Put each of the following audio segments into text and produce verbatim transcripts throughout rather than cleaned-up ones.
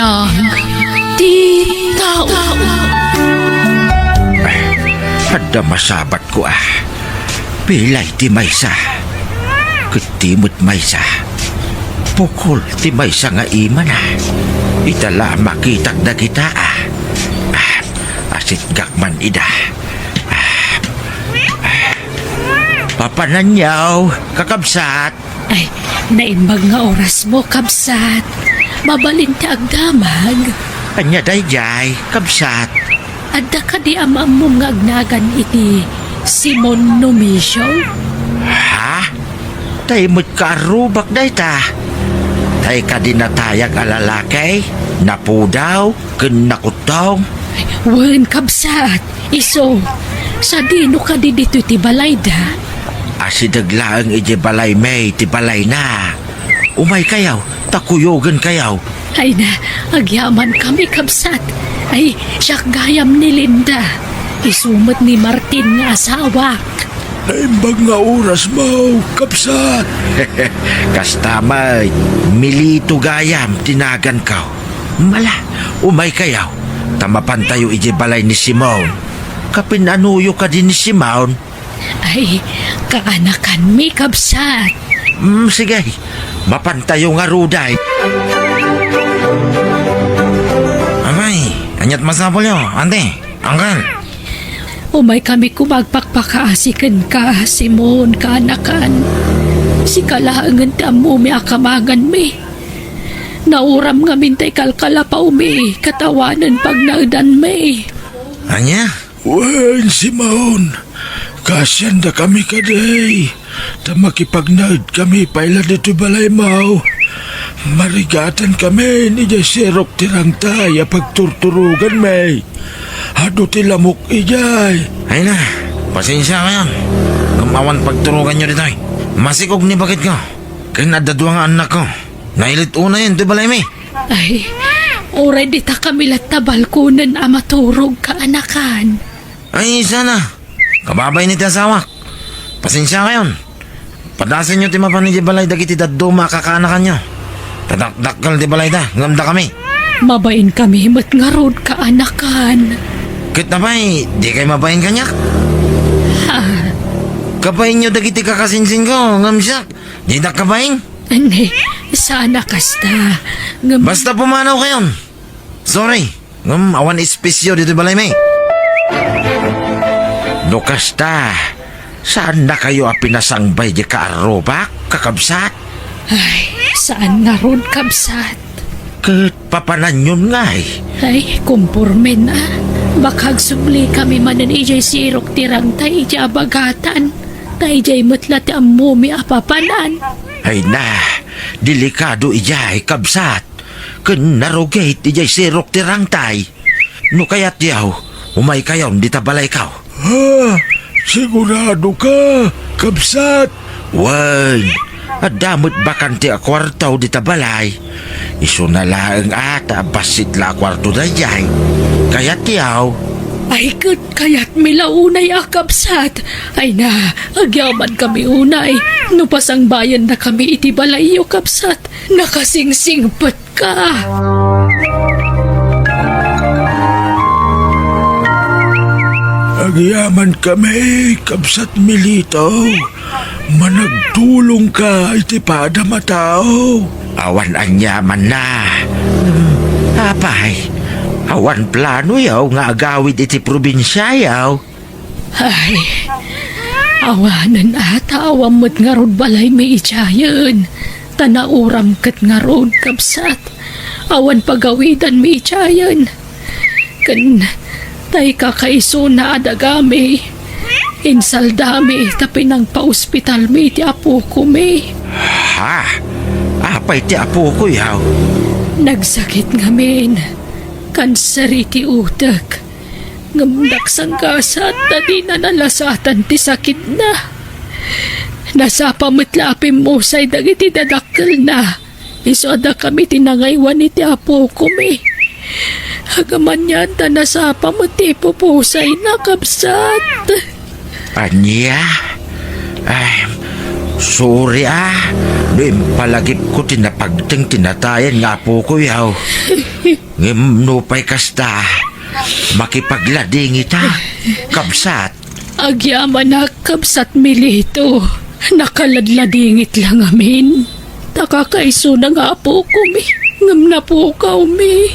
Ang ti tao. Adda masabatko a. Pilay ti maysa. Ket ti met maysa. Pukol ti maysa nga imana. Ita la a makitak dagita a. Ah, asitgak man ida. Ah, ah. Papananyo, kakabsat. Ay, naimbag nga orasmo, kabsat. Mabalin ti agdamag. Ania daydiay, kabsat? Adda kadi a maammom nga agnagan iti Simon Numisio? Ha? Tay met kaarrubak dayta. Tay kadi natayag a lalaki, napudaw, ken nakuttong? Wen, kabsat. Isu, sadino kadi ditoy ti balayda? Asideg laeng idiay balaymi ti balayna. Umaykayo, ta kuyogenkayo. Ay na, agyamankami, kabsat. Ay, siak gayam ni Linda. Isu met ni Martin nga asawak. Naimbag nga orasmo, kabsat. Kasta met, Milito gayam ti naganko. Ala, umaykayo, ta mapantayo idiay balay ni Simon. Kapin-anoyo kadi ni Simon? Ay, kaanakanmi, kabsat. Mm, sige, mapantayo ngaruden. Apay, ania't masapulyo, ante, uncle? Umaykami koma agpakpakaasi kenka, Simon, kaanakan. Sika laengen ti ammomi a kamaganmi. Nauram ngamin tay kalkalapawmi, ket awanen pagnaedanmi. Ania? Wen, Simon, kaasiandakami kadi, ta makipagnaedkami pay la ditoy balaymo. Marigatankami idiay sirok ti rangtay a pagturturoganmi. Adu ti lamok idiay. Ay na, pasensiakayon. Ngem awan pagturoganyo ditoy. Masikog ni baketko. Ken adda dua nga annakko. Nailit unayen ti balaymi. Ay, uray ditakami latta balkonen a maturog, kaanakan. Ay, sana. Kababain iti asawak. Pasensiakayon. Padasenyo ti mapan idiay balay dagiti dadduma a kakaanakanyo. Ta dakdakkel ti balayda, ngem dakami. Mabainkami met ngarud, kaanakan. Ket apay, dikay mabain kaniak? Ha? Kabainyo dagiti kakasinsinko, ngem siak, didak kabain? Ania, saan a kasta. Ngem basta pumanawkayon. Sorry. Ngem awan espesyo ditoy balaymi. No kasta, saannakayo a pinasangbay diay kaarrubak, kakabsat? Ay, saan ngarud, kabsat. Ket papananyon ngay? Ay, kumpormen a. Baka agsublikami manen idiay sirok ti rangtay idiay abagatan. Ta idiay met la ti ammomi a papanan. Ay na, delikado idiay, kabsat. Ken narugit idiay sirok ti rangtay. No kayatyo, umaykayon dita balayko. Ha? Siguradoka, kabsat? Wen, adda met bakante a kuarto dita balay. Isuna laeng a ta bassit la a kuarto daydiay. Kayatyo? Ay, ket kayatmi la unay a kabsat. Ay na, agyamankami unay. No pasangbayennakami iti balayyo, kabsat, nakasingsingpet ka. Agyamankami, Kabsat Milito. Managtulongka iti padam a tao. Awan aniamanna. Apay, awan planoyo nga agawid iti probinsiayo? Ay, awanen a ta awan met ngarud balaymi idiayen. Ta nauram ket ngarud, kabsat, awan pagawidanmi idiayen. Ken tay kakaisuna a dagami, insaldami ta pinangpaospitalmi ti apokomi. Ha? Apay ti apokoyo? Nagsakit ngamin. Kanser iti utek. Ngem nagsanggasat ta dina nalasatan ti sakitna. Nasapa met la a pimmusay dagiti dadakkelna. Isu a dakami ti nangaywan iti apokomi. Agamanian ta nasapa met ti ipupusayna, kabsat. Ania? Ay, Sorry a, no impalagipko ti napagteng ti natayan nga apokoy, aw. Ngem nupay kasta, makipagladingita, kabsat. Agyamanak, kabsat Milito. Nakaladladingit la ngamin. Ta kakaisuna nga apokomi, ngem napukawmi.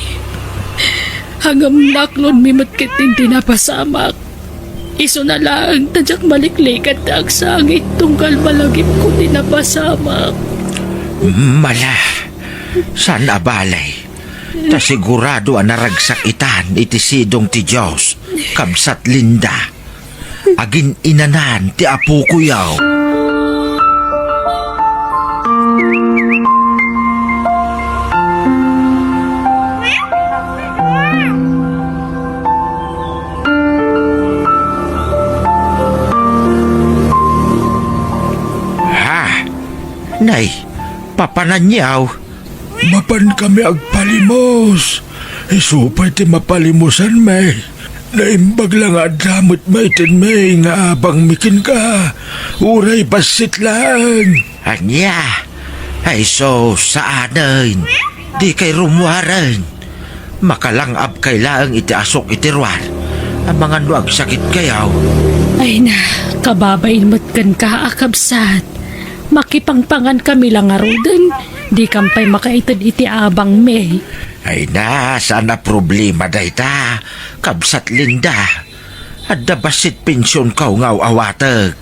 Ngem naklonmi met ketdin ti napasamak. Isuna laeng ta diak maliklikat ta agsangit tunggal malagipko ti napasamak. Mala, saan a bale. Ta sigurado a naragsak itan iti sidong ti Dios, kabsat Linda. Agin-inanan ti apokoyaw. Ha? Nay, papananyaw? Mapankami agpalimos. Isu pay ti mapalimosanmi. Naimbag la nga adda met maitenmi nga abangmi kenka. Uray bassit laeng. Ania? Ay sus, saanen. Dikay rummuaren. Makalang-abkay laeng iti asuk iti ruar. Amangan no agsakitkayaw. Ay na, kababain met kenka a kabsat. Makipangpangankami la ngaruden, dikam pay makaited iti abangmi. Ay na, saan a problema dayta, kabsat Linda. Adda bassit pensionkaw nga aw-awatek.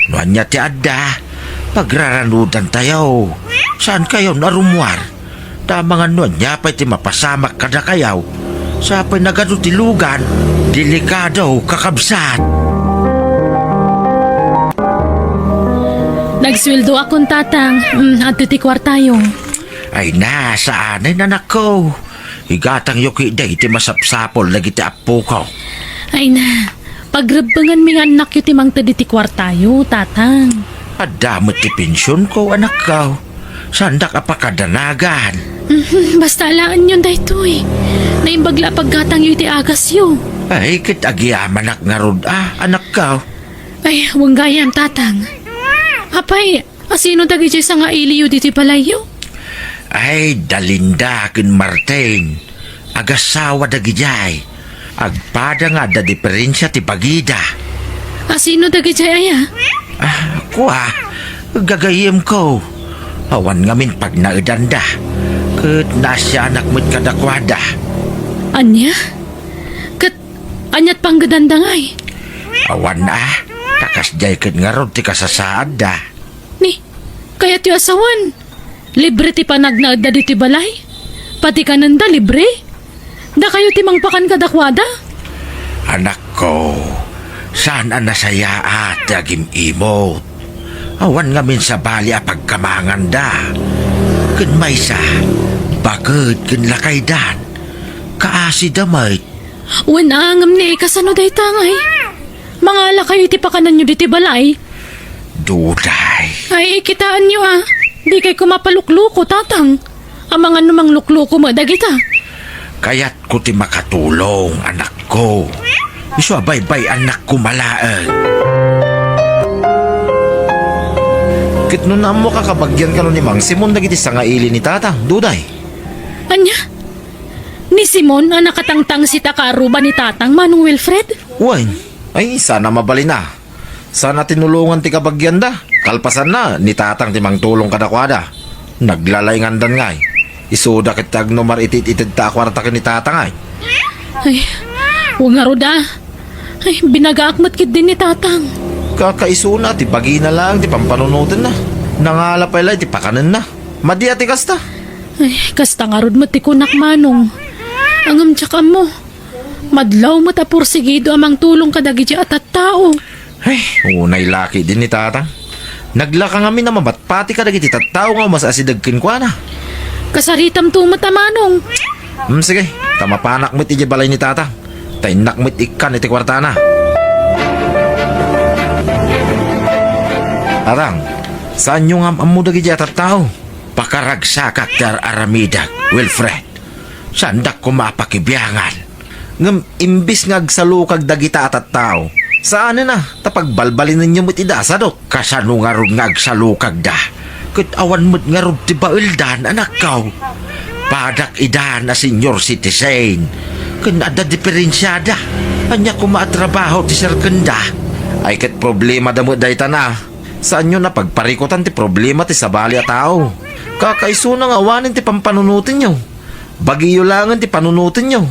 No ania ti adda, pagraranudantayo. Saankayon a rummuar. Ta amangan no ania pay ti mapasamak kadakayaw. Sapay nagadu ti lugan, delikado, kakabsat. Nagsueldoakon, Tatang. Mm, adto ti kuartayo. Ay na, saanen, anakko. Igatangyo ketdi ti masapsapul dagiti appoko. Ay na, pagrebbenganmi nga annakyo ti mangted iti kuartayo, Tatang. Adda met ti pensionko, anakko. Saandak a pakadanagan. Mhm, basta alaenyon daytoy. Naimbag la a paggatangyo iti agasyo. Ay, ket agyamanak ngarud a, anakko. Ay, wen gayam, Tatang. Apay, asino dagidiay sangailiyo ditoy balayyo? Ay, da Linda ken Martin. Agasawa dagidiay. Agpada nga adda diferensia ti bagida. Asino dagidiay aya? Ah, kua, gagayyemko. Awan ngamin pagnaedanda. Ket naasianak met kadakuada. Ania? Ket aniat panggedanda ngay? Awan a, ta kasdiay ket ngarud ti kasasaadda. Ni, kayatyo a sawen, libre ti panagnaedda ditoy balay? Pati kanenda libre? Dakayo ti mangpakan kadakuada? Anakko, saan a nasayaat ti agim-imot. Awan ngamin sabali a pagkamanganda. Ken maysa, baked ken lakaydan. Kaasida met. Wen a, ngem ni, kasano dayta ngay? Mangalakayo iti pakananyo ditoy balay? Duday. Ay, kitaenyo a. Dikay koma palukluko, Tatang. Amangan no manglukluko met dagita. Kayatko ti makatulong, anakko. Isu a baybay-annakko malaeng. Ket no naammoka, kabagian kano ni Mang Simon dagiti sangaili ni Tatang, Duday? Ania? Ni Simon a nakatangtangsit a kaaruba ni Tatang, Manong Wilfred? Wen, ay, saan a mabalin a. Saan a tinulongan ti kabagianda. Kalpasanna, ni Tatang ti mangtulong kadakuada. Naglalaingandan ngay. Isuda ket ti agnumar iti it-itedta a kuarta ken ni Tatang ay. Ay, wen ngarud a. Ay, binagaak met ketdi ni Tatang. Kakaisuna ti bagina laeng ti pampanunotenna. Nangala pay la iti pakanenna. Madi a ti kasta. Ay, kasta ngarud met ti kunak, Manong. Ngem diak ammo. Madlaw met a porsigido a mangtulong kadagiti a tattao. Ay, unay la ketdi ni Tatang. Naglaka ngamin a mabatpati kadagiti tattao nga umas-asideg kenkuana. Kasaritamto met a, Manong. Hmm, sige, ta mapanak met idiay balay ni Tatang. Ta innak met ikkan iti kuartana. Tatang, saanyo nga am-ammo dagiti a tattao? Pakaragsakak ti ar-aramidek, Wilfred. Saandak koma a pakibiangan. Ngem imbes nga agsalukag dagita a tattao, Saanen a, ta pagbalbalinenyo met ida a sadut. Kasano ngarud nga agsalukagda? Ket awan met ngarud ti baeldan, anakko. Padak idan a senior citizen. Ken adda diferensiada. Ania koma a trabaho ti serkenda? Ay ket problemada met dayta na. Saanyo a pagparikutan ti problema ti sabali a tao. Kakaisuna nga awanen ti pampanunotenyo. Bagiyo laengen ti panunotenyo.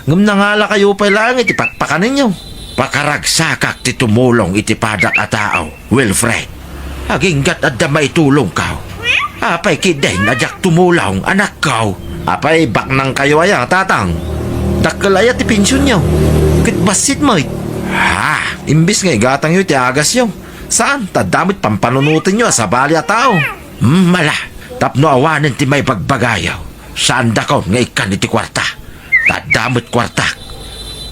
Ngem nangalakayo pay laeng iti pakpakanenyo. Pakaragsakak ti tumulong iti padak a tao, Wilfred. Aginggat adda maitulongko. Apay ketdin a diak tumulong, anakko? Apay, baknangkayo aya, tatang? Dakkel aya ti pensionyo? Ket bassit met. Ha? Imbes nga igatangyo iti agasyo, saan, ta adda met pampanunotenyo a sabali a tao. Hmm, ala, tapno awanen ti maibagbagayo. Saandakon nga ikkan iti kuarta. Ta adda met kuartak.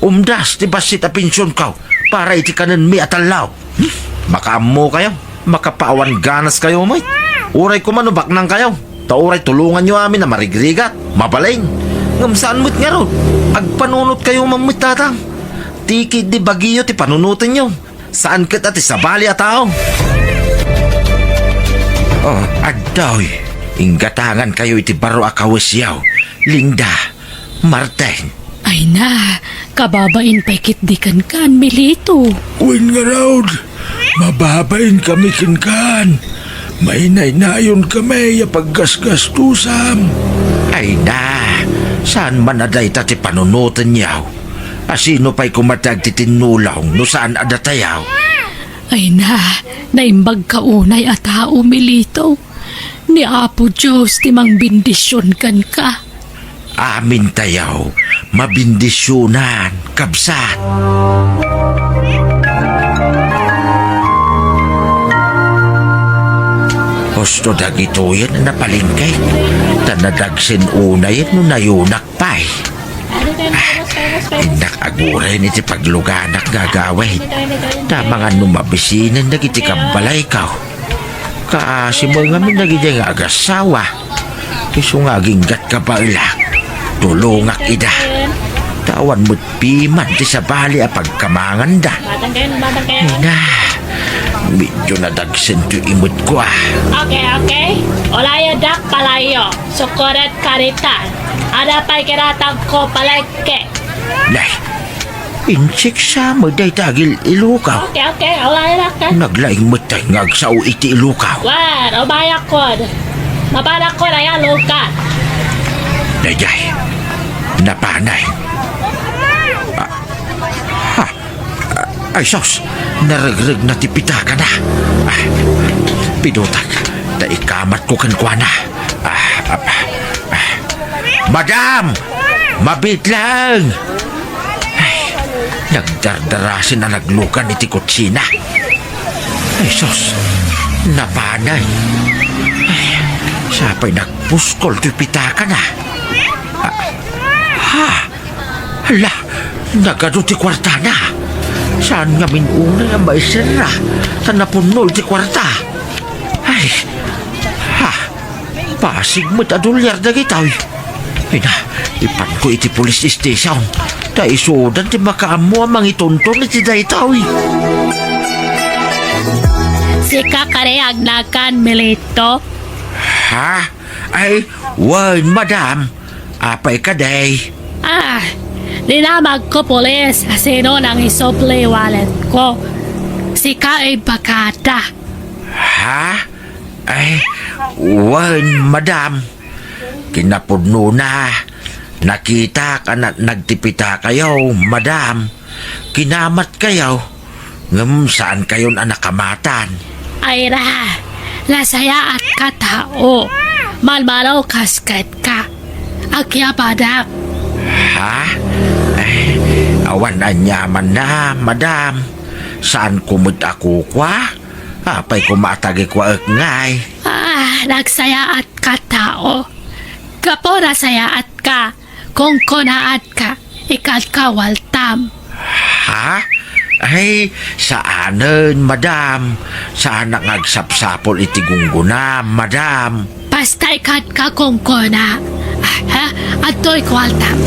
Umdas ti bassit a pensionko para iti kanenmi a tallo. Hmm? Makaammokayo, makapaawan ganaskayo met. Uray koma no baknangkayo, ta uray tulonganyo amin a marigrigat, mabalin. Ngem saan met ngarud, agpanunotkayo man met, tatang. Ti ketdi bagiyo ti panunotenyo. Saan ket a ti sabali a tao. Oh, adtoy. Inggatangankayo iti baro a kawesyo, Linda, Martin. Ay na, kababain pay ketdi kenkan, Milito. Wen ngarud, mababainkami kenkan. Mainaynayonkamay a paggasgastusam. Ay na, saan man a dayta ti panunotenyo. A sino pay koma ti agtitinnulong no saan a datayo? Ay na, naimbagka unay a tao, Milito. Ni Apo Dios ti mangbendision kenka. Amintayo, mabendisionan, kabsat. Husto dagitoyen a napalengke, ta nadagsen unayen no nayunak pay. Ah, innak aguren iti pagluganak nga agawid. Ta amangan no mabisinen dagiti kabbalayko. Kaasi met ngamin dagiti nga agassawa. Isu nga aginggat kabaelak, tulongak ida. Ta awan met piman ti sabali a pagkamanganda. Batang kayo, batang kayo. Ay na, medyo nadagsen ti imetko, ah. Okay, okay. Ulayo dak palayo. Sukuret karitan. Ada pay kiratag ko palengke. Nay, insiksa met dayta agil-ilukaw. Okay, okay. Ulayo dak ka. Naglaing met tay nga agsao iti ilukaw. Wen, umayakon. Mapanakon aya lukan. Daydiay, napanay. Ah, ha? Ay, sus! Naregregna ti pitakana. Ah, pidutak, ta ikamatko kenkuana. Ah, ah, ah. Madam! Mabiit laeng! Ay, nagdardarasen a naglukan iti kutsina. Ay, sus! Napanay. Ay, sapay nagpuskol ti pitakana. Ah, ha? Hala, nagadu ti kuartana. Saan ngamin unay a maiserra ta napunno iti kuarta? Ay, ha, pasig met a dolyar dagitoy. Ay na, ipanko iti police station. Ta isudan ti makaammo a mangitunton iti daytoy. Sika kadi agnakan, Milito? Ha? Ay, wen, madam. Apay kadi? Ah, dinamagko, pulis, a sino nangisubli walletko. Sika imbagada. Ha? Ay, wen, madam. Kinapudnona, nakitak a natnag ti pitakayo, madam. Kinamatkayo. Ngem saankayon a nakamatan. Ay ra, nasayaatka tao. Malmalaw kas kenka. Agyabadak. Ha? Eh, awan aniamanna, madam. Saanko met a kukua? Apay koma a tagikuaek ngay? Ah, nagsayaatka tao. Gapu nasayaatka. Kungkunaatka, ikadka waltam. Ha? Ay, saanen, madam. Saanak nga agsapsapul iti gunggonam, madam. Basta ikadka kungkuna. Ah, ha? Adtoy ko waltam.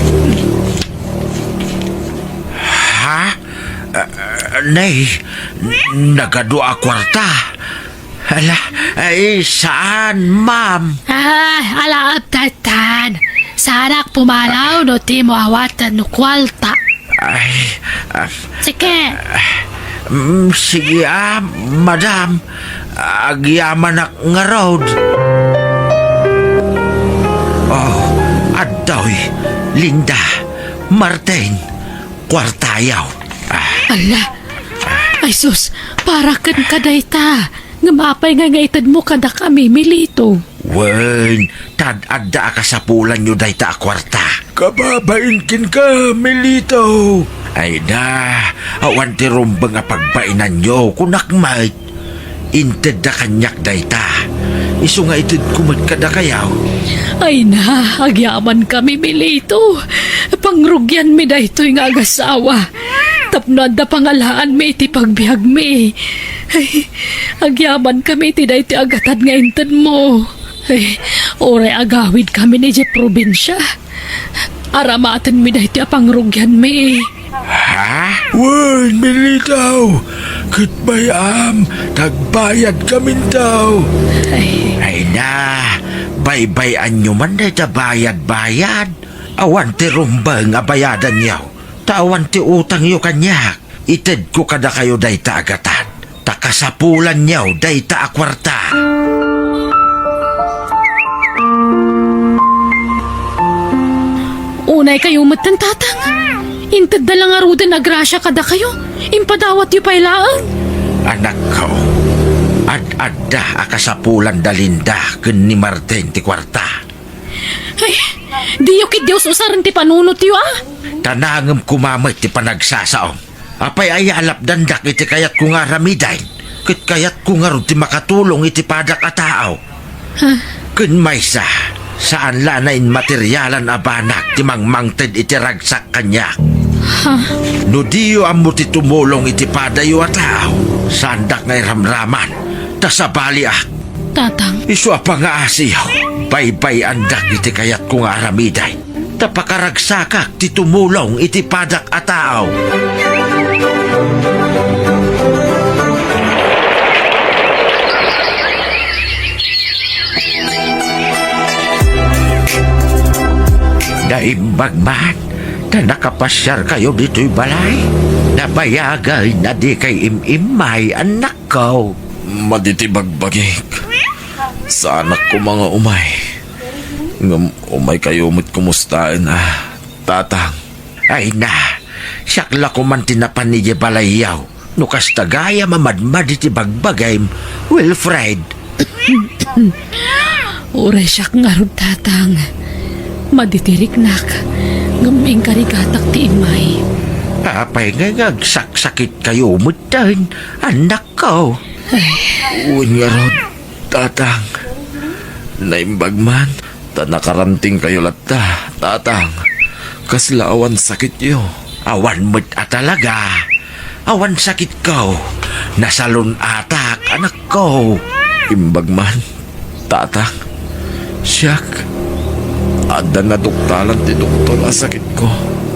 Ha? Ah, Nay, nagadu a kuarta. Ala, ay, saan, ma'am? Ah, alaap tatan. Saanak pumanaw no ti mo awaten no kuarta. Ay, ah, Sige. Mm, sige, ah, madam. Agyamanak ngarud. Oh, adtoy, Linda, Martin, kuartayo. Ah. Ala. Ay sus, para kenka dayta. Ngem apay ngay nga itedmo kadakami, Milito? Wen, ta ad-adda a kasapulanyo dayta a kuarta. Kababain kenka, Milito. Ay na, awan ti rumbeng a pagbainanyo, kunak met. Intedda kaniak dayta. Isu nga itedko met kadakayo. Ay na, agyamankami, Milito. Pangrugianmi daytoy nga agasawa. Tapno adda pangalaanmi iti pagbiagmi. Ay, agyamankami iti daytoy a gatad nga intedmo. Ay, uray agawidkami idiay probinsia, aramatenmi daytoy a pangrugianmi. Ha? Wen, Milito, ket bay-am, ta agbayadkaminto. Ay. Ay na, baybay-anyo man dayta bayad-bayad. Awan ti rumbeng a bayadanyo, ta awan ti utangyo kaniak. Itedko kadakayo dayta a gatad, ta kasapulanyo dayta a kuarta. Unaykayo metten, Tatang. Intedda la ngaruden a grasia kadakayo. Impadawatyo pay laeng. Anakko, ad-adda a kasapulan da Linda ken ni Martin ti kuarta. Ay, diyo ketdi us-usaren ti panunotyo, a? Ta nangem koma met ti panagsasaom. Apay aya a lapdandak iti kayatko nga aramiden? Ket kayatko ngarud ti makatulong iti padak a tao. Ha? Ken maysa, saan la a nainmaterialan a banag ti mangmangted iti ragsak kaniak. Ha? No diyo ammo ti tumulong iti padayo a tao, saandak nga iramraman, ta sabaliak. Tatang. Isu a pangaasiyo, baybay-andak iti kayatko nga aramiden, ta pakaragsakak ti tumulong iti padak a tao. Naimbag man, ta nakapasiarkayo ditoy balay. Nabayagen a dikay im-immay, annakko. Madi ti bagbagik. Saanak koma nga umay. Ngem umaykayo met komustaen a, Tatang. Ay na, siak la koman ti napan idiay balayyo. No kasta gayam a madmadi ti bagbagim, Wilfred. Uray siak ngarud, Tatang. Madi ti riknak, ngem inkarigatak ti immay. Apay ngay nga agsaksakitkayometen, annakko? Ay. Wen ngarud, Tatang. Naimbag man, ta nakarantingkayo latta, Tatang. Kasla awan sakityo? Awan met a talaga. Awan sakitko. Nasalun-atak, annakko. Imbag man, Tatang. Siak, adda naduktalan ti doktor a sakitko.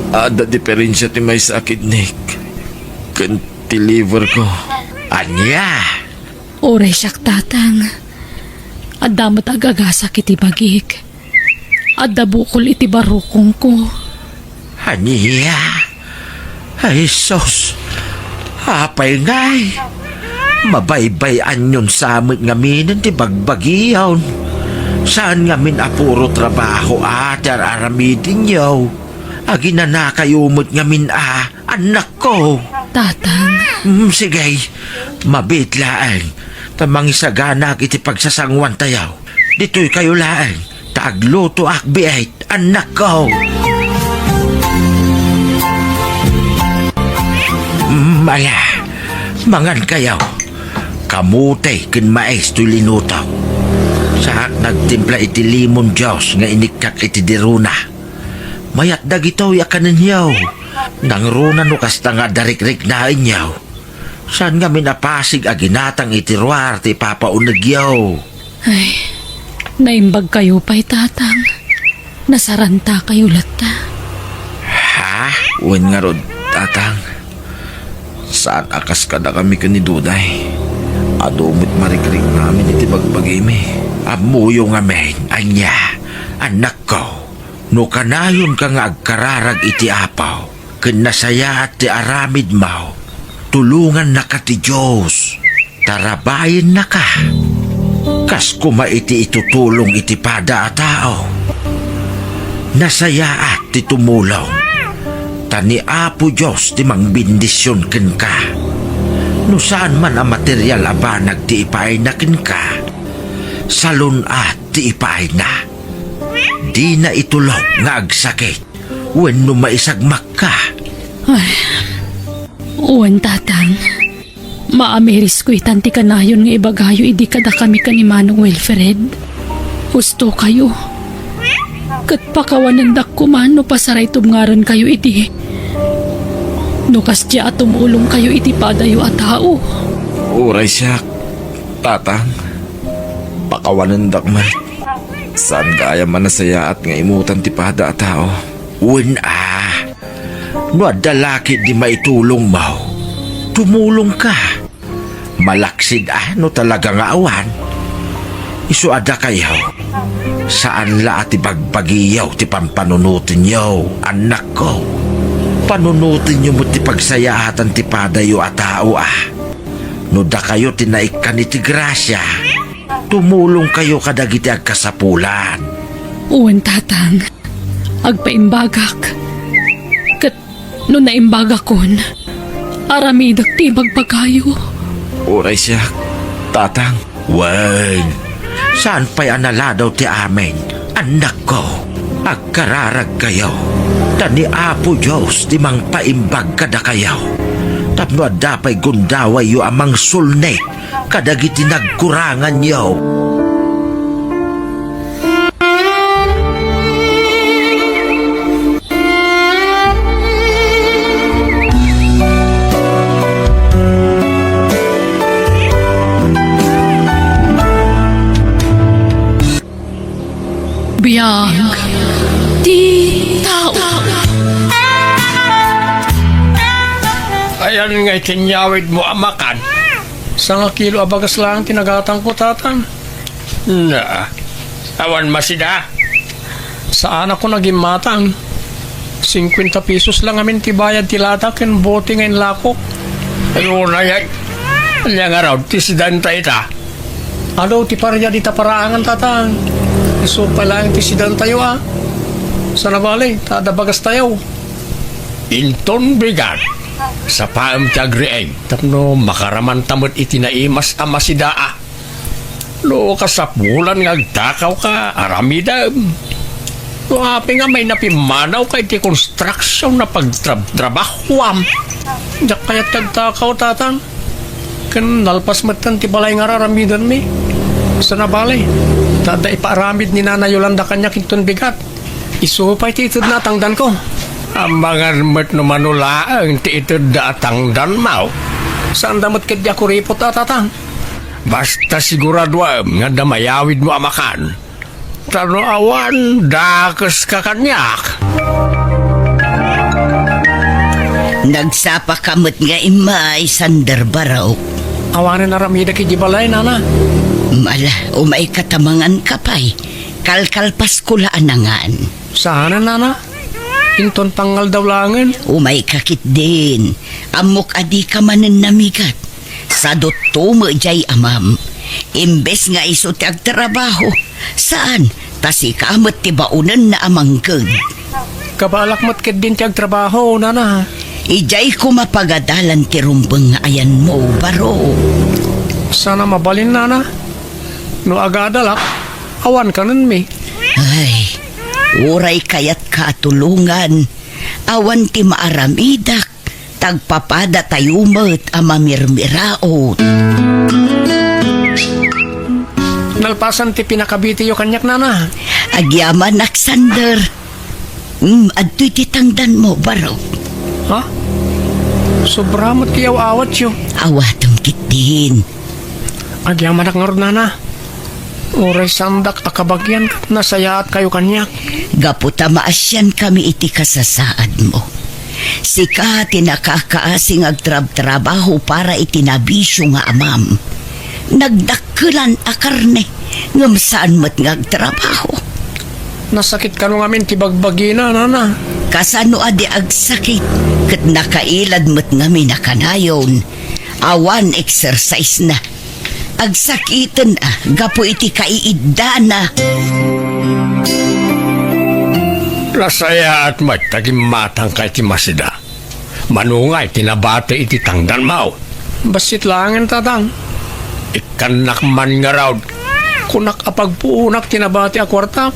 Adda diferensia ti maysa a kidneyko ken ti liverko. Ania? Uray siak, Tatang. Adda met agagasak iti bagik. Adda bukol iti barukongko. Ania? Ay, sus! Apay ngay? Mabaybay-anyon sa met ngamin ti bagbagiyon. Saan ngamin a puro trabaho a ti ar-aramidenyo. Aginanakayo met ngamin a, annakko. Tatang. Mm, sige. Mabiit laeng. Ta mangisaganak iti pagsasanguantayo. Ditoykayo laeng, ta aglutoak biit, annakko. Mm, ala, mangankayo. Kamote ken mais toy linuto. Saak nagtimpla iti lemon juice nga inikkak iti dirona. Mayat dagitoy a kanenyo. Nangruna no kasta nga adda rikriknaenyo. Saan ngamin a pasig a ginatang iti ruar ti ipapaunegyo? Ay, naimbagkayo pay, Tatang. Nasarantakayo latta. Ha? Wen ngarud, Tatang. Saan a kas kadakami ken ni Duday. Adu met marikriknami iti bagbagimi. Ammoyo ngamin, ania, annakko, no kanayonka nga agkararag iti Apo ken nasayaat ti aramidmo, tulongannaka ti Dios. Tarabayennaka. Kas koma iti itutulong iti pada a tao. Nasayaat ti tumulong. Ta ni Apo Dios ti mangbendisyon kenka. No saan man a material a banag ti ipaayna kenka, salun-at ti ipaayna. Dina itulok nga agsakit wenno maisagmakka. Ay, wen, Tatang. Maamirisko itan ti kanayon nga ibagayo idi kadakami ken ni Manong Wilfred. Husto kayo. Ket pakawanendak koma no pasaraytubngarenkayo idi. No kasdiay a tumulongkayo iti padayo a tao. Uray siak, Tatang. Pakawanendak met. Saan gayam a nasayaat nga imutan ti pada a tao. Wen a, no adda la ketdi maitulongmo, tumulongka. Malaksid a no talaga nga awan. Isu a dakayo, saan la a ti bagbagiyo ti pampanunotenyo, annakko. Panunotenyo met ti pagsayaatan ti padayo a tao a. No dakayo ti naikkan iti grasia, tumulongkayo kadagiti agkasapulan. Wen, Tatang. Agpaimbagak. Ket no naimbagakon, aramidek ti ibagbagayo. Uray siak, Tatang. Wen, saan pay a naladaw ti amin, annakko. Agkararagkayo, ta ni Apo Dios ti mangpaimbag kadakayo. Tapno adda pay gundawayyo a mangsulnit kadagiti nagkuranganyo. Biag ti tao. Ayan nga iti inyawidmo a makan. Sangakilo a bagas laeng ti nagatangko, Tatang. Na, awan masida. Saanakon a gimmatang. Singkuenta pesos la ngamin ti bayad ti lata ken bote nga inlakok. Ay, unay, ay. Ania ngarud ti sidanta ita? Adu ti paria dita paraangan, Tatang. Isu pay laeng ti sidantayo, a. Saan a bale, ta adda bagastayo. Inton bigat, sapaem ti agriing tapno makaramanta met iti naimas a masidaa. No kasapulan nga agtakawka, aramidem. No apay nga may napimmanawka iti konstruksion a pagtrabtrabahoam, diak kayat ti agtakaw, Tatang. Ken nalpas metten ti balay nga ar-aramidenmi. Saan a bale, ta adda ipaaramid ni Nana Yolanda kaniak inton bigat. Isu pay ti itedna a tangdanko. Amangan met no mano laeng ti itedda a tangdanmo. Saanda met ketdi a kuripot a, Tatang. Basta siguraduem nga adda mayawidmo a makan. Ta no awan, dakeska kaniak. Nagsapaka met nga immay, Sander Barok. Awanen aramidek idiay balay, Nana. Ala, umayka ta manganka pay. Kalkalpasko la a nangan. Saanen, Nana? Inton pangaldaw laengen. Umayka ketdin. Ammok a dika manen namigat. Sadutto met diay amam. Imbes nga isu ti agtrabaho, saan, ta sika met ti baonenna a mangkeg. Kabaelak met ketdin ti agtrabaho, Nana. Idiay koma pagadalan ti rumbeng nga ayanmo, Barok. Saan a mabalin, Nana. No agadalak, awan kanenmi. Ay, uray kayatka a tulongan, awan ti maaramidak, ta agpapadatayo met a mamirmiraot. Nalpasan ti pinakabitiyo kaniak, Nana. Agyamanak, Sander. Mm, adtoy ti tangdanmo, Barok. Ha? Sobra met ti aw-awatyo. Awatem ketdin. Agyamanak ngarud, Nana. Uray saandak a kabagian ket nasayaatkayo kaniak. Gapu ta maasiankami iti kasasaadmo. Sika ti nakakaasi nga agtrabtrabaho para iti nabisio nga amam. Nagdakkelan a karne, ngem saan met nga agtrabaho. Nasakit kano ngamin ti bagbagina, nana. Kasano a di agsakit, ket nakailad met ngamin a kanayon. Awan exercise na. Agsakiten a gapu iti kaiiddana. Nasayaat met ta gimmatangka iti masida. Mano ngay ti nabati iti tangdanmo? Bassit laengen, Tatang. Ikkannak man ngarud. Kunak a pagpuonak ti nabati a kuartak,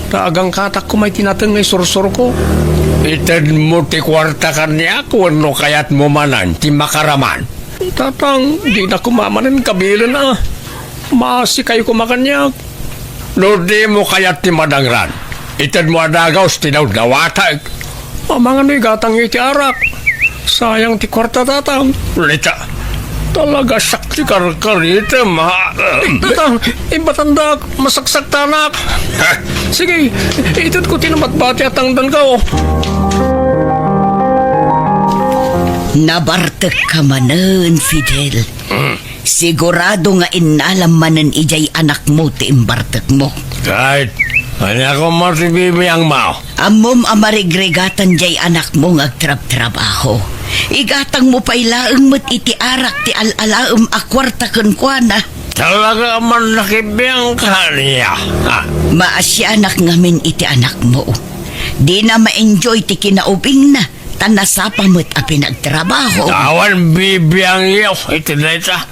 ta agangkatak koma iti nateng nga isursurko. Itedmo ti kuarta kaniak wenno kayatmo manen ti makaraman? Tatang, dina koma manen kabilen a. Maasikayo koma kaniak. No dimo kayat ti madangran, itedmo a dagus ti dawdawatek. Amangan no igatangyo iti arak. Sayang ti kuarta, Tatang. Lita, talaga siak ti karkaritem, ha? Tatang, imbatandak, masaksaktanak. Ha? Sige, itedko ti nabatbati a tangdanko. Nabartekka manen, Fidel. Hmm. Sigurado nga innalam manen idiay anakmo ti imbartekmo. Kahit ania koma ti bibiangmo. Ammom a marigrigatan diay anakmo nga agtrabtrabaho. Igatangmo pay laeng met iti arak ti al-alaem a kuarta kenkuana. Talaga man nakibiang kaniak, ha? Maasianak ngamin iti anakmo. Dina ma-enjoy ti kinaubingna, ta nasapa met a pinagtrabaho. Awan bibiangyo iti dayta.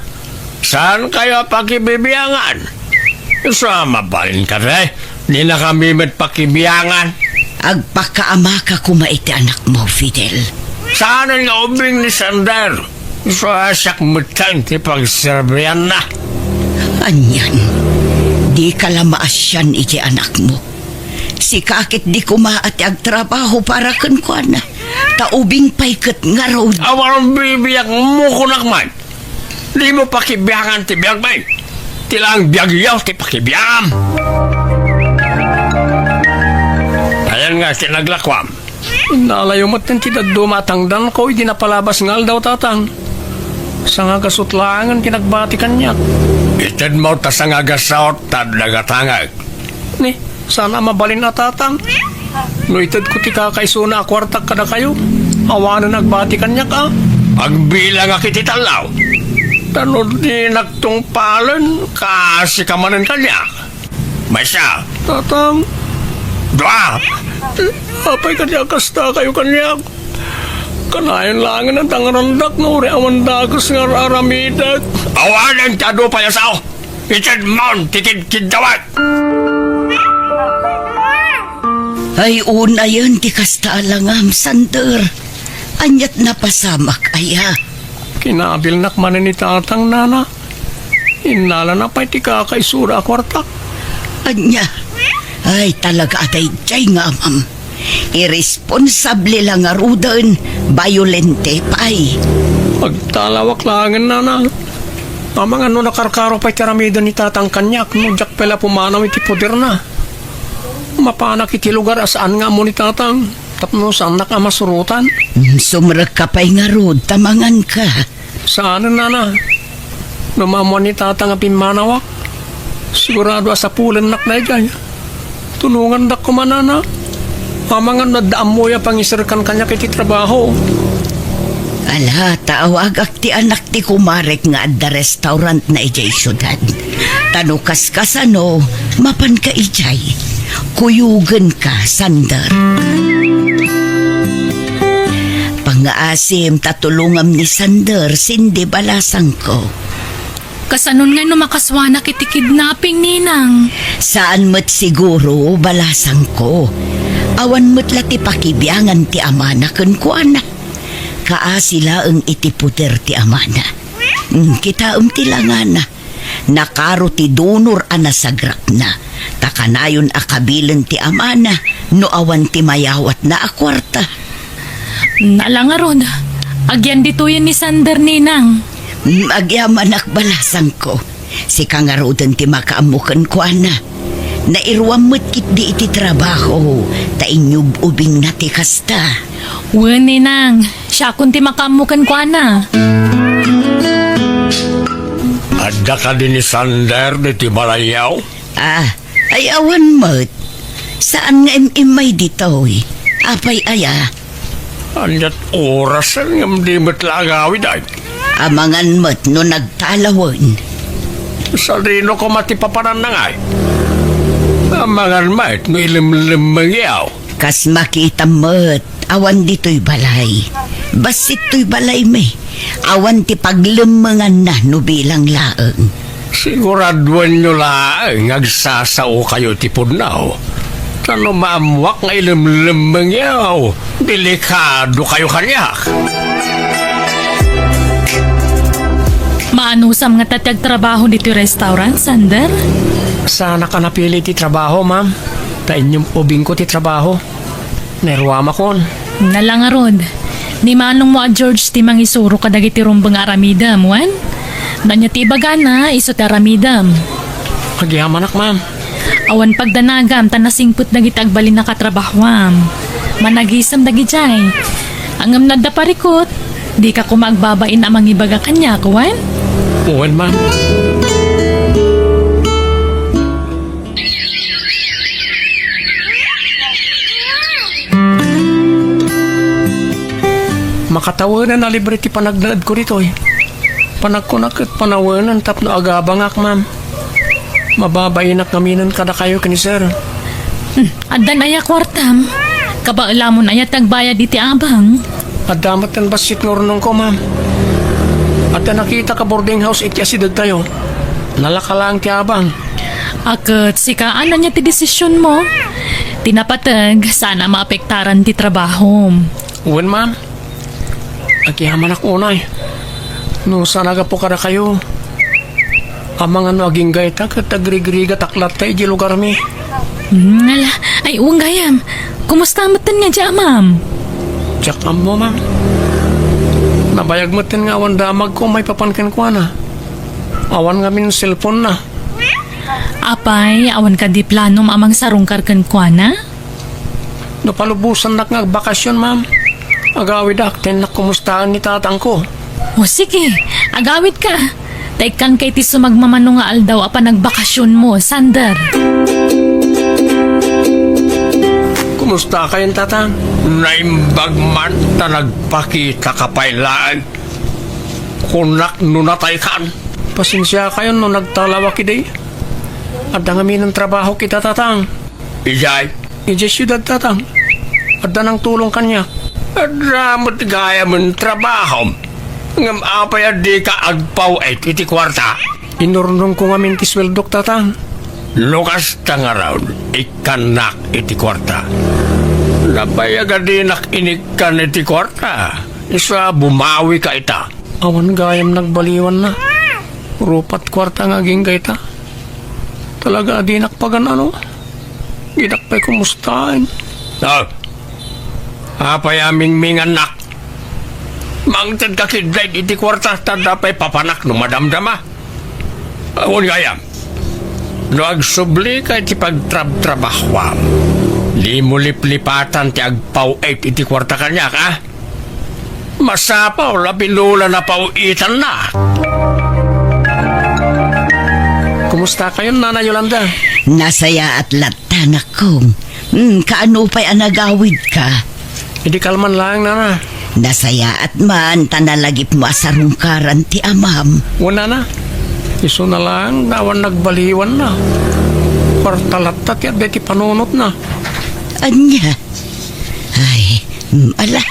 Saankayo a pakibibiangan? Isu a mabalin kadi, dinakami met pakibiangan. Agpakaamaka koma iti anakmo, Fidel. Saanen nga ubing ni Sander? Isu a siak metten ti pagserbianna. Anian, dika la maasian iti anakmo. Sika ket di koma a ti agtrabaho para kenkuana, ta ubing pay ket ngarud. Awan bibiangmo, kunak man. Dimo pakibiangan ti biagmi. Ti laeng biagyo ti pakibiangam. Ayan nga ti naglakuam. Innalayo met ti dadduma a tangdanko idi napalabas nga aldaw, Tatang. Sangagasut laengen ti nagbati kaniak. Itedmo ta sangagasut ta adda gatangek. Ni, saan a mabalin a, Tatang. No itedko ti kakaisuna a kuartak kadakayo, awanen agbati kaniak a. Agbilangak iti tallo. Ta no dinak tungpalen, kaasika manen kaniak. Maysa. Tatang. Dua. Apay kadi a kastakayo kaniak? Kanayon laengen a dangrandak nga uray awan dakes nga ar-aramidek. Awanen ti adu payasaw. Itedmon ti kidkiddawek. Ay, unayen ti kasta a langam, Sander. Aniat napasamak aya? Kinabilnak manen ni Tatang, nana. Innalana pay ti kakaisura a kuarta. Ania? Ay, talaga a daydiay nga amam. Irresponsable la ngaruden, bayolente pay. Agtalawak laengen, nana. Amangan no nakarkaro pay ti aramiden ni Tatang kaniak no diak pay la pumanaw iti poderna. Mapanak iti lugar a saan nga ammo ni Tatang. Tapno saannak a masurotan. Mm, sumrekka pay ngarud, ta manganka. Saanen, nana. No maammoan ni Tatang a pimmanawak, sigurado a sapulennak daydiay. Tulongandak koma, nana. Amangan no adda ammoyo a pangiserkan kaniak iti trabaho. Ala, ta awagak ti anak ti kumarek nga adda restaurantna idiay siudad. Ta no kaskasano, mapanka idiay. Kuyogenka, Sander. Pangngaasim ta tulongam ni Sander, Cindy, balasangko. Kasanon ngay no makasuanak iti kidnapping, Ninang? Saan met siguro, balasangko. Awan met la ti pakibiangan ti amana kenkuana. Kaasi laeng iti poder ti amana. Mm, kitaem ti langana. Nakaro ti dunor a nasagrapna, ta kanayon a kabilen ti amana no awan ti mayawatna a kuarta. Nala ngarud, agyan ditoyen ni Sander, Ninang. Mm, agyamanak, balasangko. Sika ngaruden ti makaammo kenkuana. Nairuam met ketdi iti trabaho, ta inyub-ubingna ti kasta. Wen, Ninang, siakon ti makaammo kenkuana. Adda kadi ni Sander ditoy balayyo? Ah, ay awan met. Saan nga im-immay ditoy? Apay aya? Ania't orasen ngem di met la agawid, ay? Amangan met no nagtalawen. Sadino koma ti papananna ngay? Amangan met no ilemlemmengyo. Kas makitam met, awan ditoy balay. Bassit toy balaymi. Awan ti paglemmenganna no bilang laeng. Siguraduenyo laeng nga agsasaokayo iti pudno. Ta no maammoak nga ilemlemmengyo, delikadokayo kaniak. Maanusam ngata ti agtrabaho ditoy restaurant, Sander? Saanak a napili ti trabaho, ma'am. Ta inyum ubingko ti trabaho. Nairuamakon. Ala ngarud, ni manongmo a George ti mangisuro kadagiti rumbeng a aramidem, wen? No ania ti ibagana, isu ti aramidem. Agyamanak, ma'am. Awan pagdanagam ta nasingpet dagiti agbalinnak a trabahoam. Managisem dagidiay. Ngem no adda parikut, dika koma agbabain a mangibaga kaniak, wen? Wen, ma'am. Makatawenen a libre ti panagnaedko ditoy. Panagkunak ket panawenen tapno agabangak, ma'am. Mababainak ngaminen kadakayo ken ni sir. Hmm, addan aya kuartam? Kabaelamon aya ti agbayad iti abang? Adda met ken bassit nga urnongko, ma'am. Adda nakitak a boarding house iti asidegtayo. Nalaka laeng ti abang. A ket sika, ania ti desisionmo? Ti napateg, saan a maapektaran ti trabahom. Wen, ma'am. Agyamanak unay. No saan a gapu kadakayo, amangan no agingga ita ket agrigrigatak latta iti lugarmi. Hmm, ala, ay, wen gayam. Kumusta metten nga di amam? Diak ammo, ma'am. Nabayag metten nga awan damagko maipapan kenkuana. Awan ngamin cellphone-na. Apay, awan kadi planom a mangsarungkar kenkuana? No palubosannak nga agbakasyon, ma'am, agawidak ta innak kumustaen ni tatangko. O sige, agawidka. Ta ikkanka iti sumagmamano nga aldaw a panagbakasyonmo, Sander. Kumustakayon, tatang? Naimbag man ta nagpakitaka pay laeng. Kunak no nataykan. Pasensiakayon no nagtalawak idi. Adda ngamin a trabahok ita, tatang. Idiay? Idiay siudad, tatang. Adda nangtulong kaniak. Adda met gayamen trabahom. Ngem apay a dika agpaw-it iti kuarta? Inurnongko ngamin ti sueldok, tatang. No kasta ngarud, ikkannak iti kuarta. Nabayag a dinak inikkan iti kuarta. Isu a bumawika ita. Awan gayam nagbaliwanna. Rupat kuarta nga agingga ita. Talaga a dinak pagan-ano. Dinak pay kumustaen. Ah, apay a mingmingannak? Mangtedka ketdi iti kuarta, ta adda pay papanak no madamdama. Awan gayam. No agsublika iti pagtrabtrabahoam, dimo liplipatan ti agpaw-it iti kuarta kaniak, a? Masapul a binulan a paw-itanna. Kumustakayon, Nana Yolanda? Nasayaat latta, anakko. Hmm, kaano pay a nagawidka? Idi kalman laeng, Nana. Nasayaat man ta nalagipmo a sarungkaran ti amam. Wen, Nana. Isuna laeng ta awan nagbaliwanna. Kuarta latta ti adda iti panunotna. Ania? Ay, mm, ala,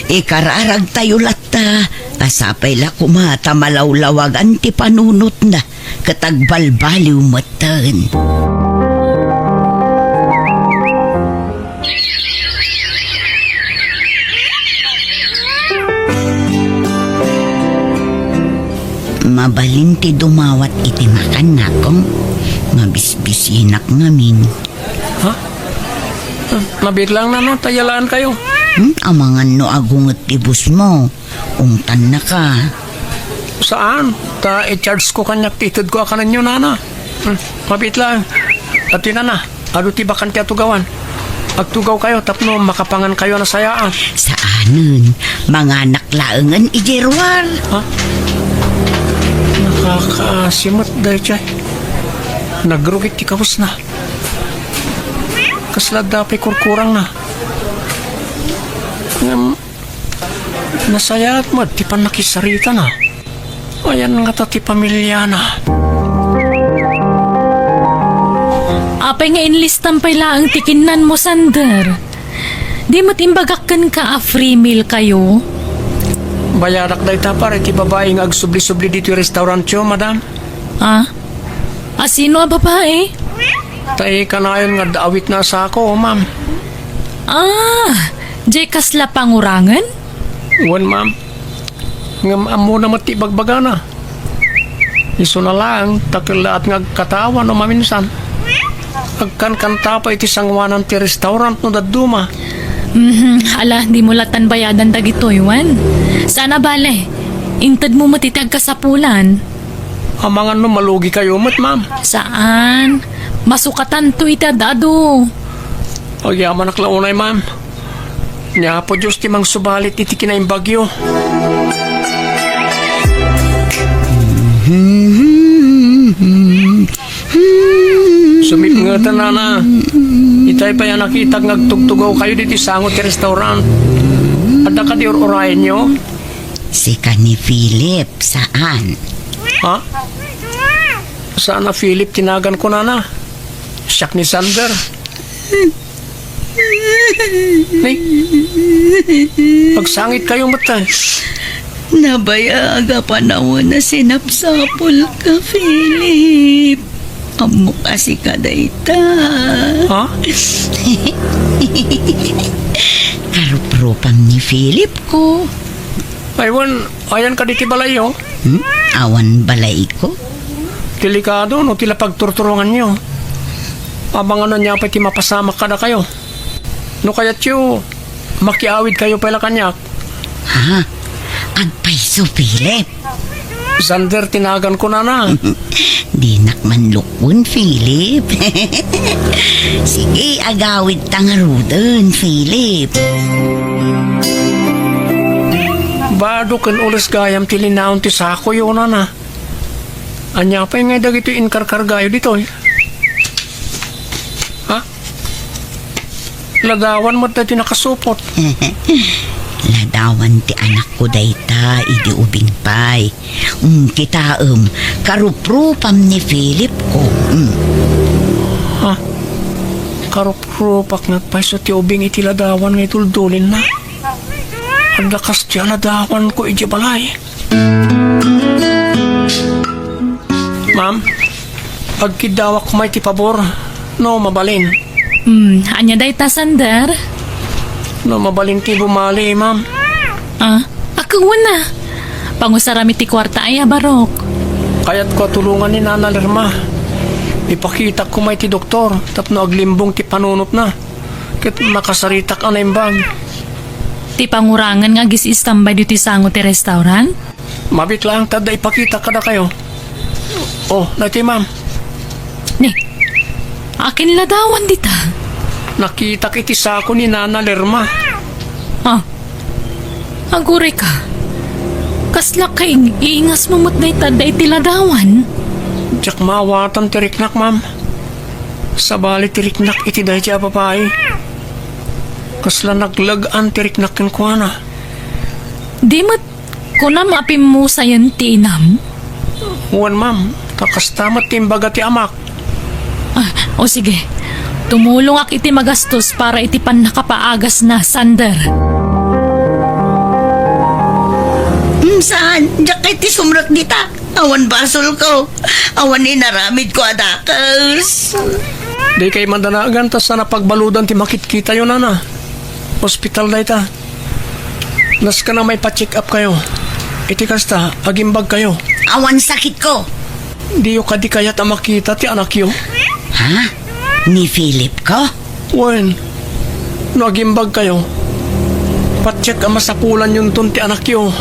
ikararagtayo latta, ta sapay la koma ta malawlawagan ti panunotna, ket agbalbaliw metten. Mabalin ti dumawat iti makan, nakong. Mabisbisinak ngamin. Ha? Ah, mabitlang, Nana, ta yalaankayo. Hmm? Amangan no agunget ti busmo. Ungtannaka. Saan? Ta i-charge ko kaniak ti itedko a kanenyo, Nana. Hmm, mabitlang. Ati, Nana, adu ti bakante a tugawan. Agtugaw kayo tapno makapangan kayo a nasayaat. Saanen, manganak laengen idiay ruar. Ha? Nakakaasi met daytoy. Nagrugit ti kawesna. Kasla adda pay kurkurangna. Ngem, nasayaat met ti pannakisaritana. Ayan ngata ti pamiliana. Apay nga inlistam pay laeng ti kinnanmo, Sander? Di met imbagak kenka a free meal kayo? Bayadak dayta, pare, ti babai nga agsubli-subli ditoy restaurantyo, madam. Ah? A sino a babai? Tay kanayon nga adda awitna a sako, ma'am. Ah, jay kasla pangurangen? Wen, ma'am. Ngem ammona met ti ibagbagana. Isuna laeng, ta kellaat nga agkatawan no maminsan. Agkankanta pay iti sangoanan ti restaurant no dadduma. Mhm, ala, dimo latan bayadan dagitoy, wen? Saan a bale, intedmo met iti agkasapulan. Amangan no malugi kayo met, ma'am. Saan. Masukatanto iti ad-adu. Agyamanak la unay, ma'am. Ni Apo Dios ti mangsubalit iti kinaimbagyo. Sumipngeten, nana. Itay pay a nakitak nga agtugtugaw kayo ditoy sango ti restaurant. Adda kadi ur-urayenyo? Sika ni Philip, saan? Ha? Saan a Philip ti naganko, nana? Siak ni Sander. Nay, agsangit kayo met, tay. Nabayag a panawen a sinapsapulka, Philip. Ammok a sika dayta. Ha? Karuprupam ni Philip ko. Ay, wen, ayan kadi ti balayyo? Hmm? Awan balayko? Delikado no ti la pagturturonganyo. Amangan no ania pay ti mapasamak kadakayo. No kayatyo, makiawid kayo pay la kaniak. Ha? Agpayso, Philip. Sander ti naganko, nana. Dinak man lukwen, Philip. Sige, agawid ta ngaruden, Philip. Bado ken ules gayam ti linaon ti sakoyo, nana. Ania pay ngay dagitoy inkarkargayo ditoy? Ha? Ladawan met daytoy nakasupot. Ladawan ti anakko dayta idi ubing pay. Mm, kitaem, karuprupam ni Philip ko. Mm. Ha? Karuprupak met payso ti ubing iti ladawan nga iduldulinna. Adda kas ti ladawan ko iti balay. Ma'am, agkiddawak koma iti pabor, no mabalin. Hmm, ania dayta, Sander? No mabalin ti bumali, ma'am. Ah, akewen a. Pangusaram iti kuarta aya, Barok. Kayatko a tulongan ni Nana Lerma. Ipakitak koma iti doktor tapno aglimbong ti panunotna. Ket makasaritak a naimbag. Ti pangurangan nga agis-istambay ditoy sango ti restaurant? Mabiit laeng ta adda ipakita kadakayo. Oh, daytoy, ma'am. Ni, akin ladawan dita? Nakitak iti sako ni Nana Lerma. Ah, aguray ka. Kasla kaing-ingas mo met dayta adda iti ladawan? Diak maawatan ti riknak, ma'am. Sabali ti riknak iti daydiay a babai. Kasla naglag-an ti riknak kenkuana. Di met kunam a pimmusayen ti inam? Wen, ma'am, ta kasta met ti imbaga ti amak. Ah, o sige. Tumulongak iti magastos para iti pannakapaagasna, Sander. Mm, saan? Diak kay ti sumrek dita. Awan basolko. Awan inaramidko a dakes. Dikay madanagan ta saan a pagbaludan ti makitkitayo, nana. Ospital dayta. Nasken a maipa-check up kayo. Iti kasta, agimbag kayo. Awan sakitko. Diyo kadi kayat a makita ti anakyo? Ha? Ni Philip ko? Wen, no agimbag kayo, patiek a masapulanyonton ti anakyo.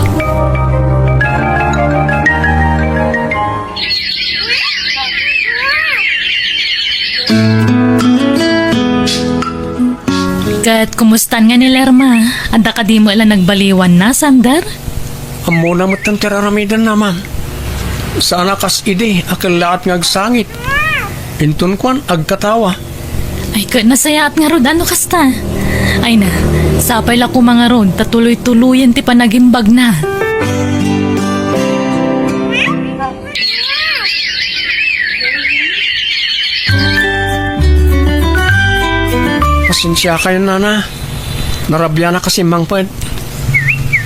Ket kumustan nga ni Lerma? Adda kadi met la nagbaliwanna, Sander? Ammona metten ti ar-aramidenna, ma'am. Saan a kas idi a kellaat nga agsangit. Inton kuan, agkatawa. Ay, ket nasayaat ngarud no kasta. Ay na, sapay la koma ngarud ta tuloy-tuloyen ti panagimbagna. Pasensiakayon, nana. Narabianak a simmangpet.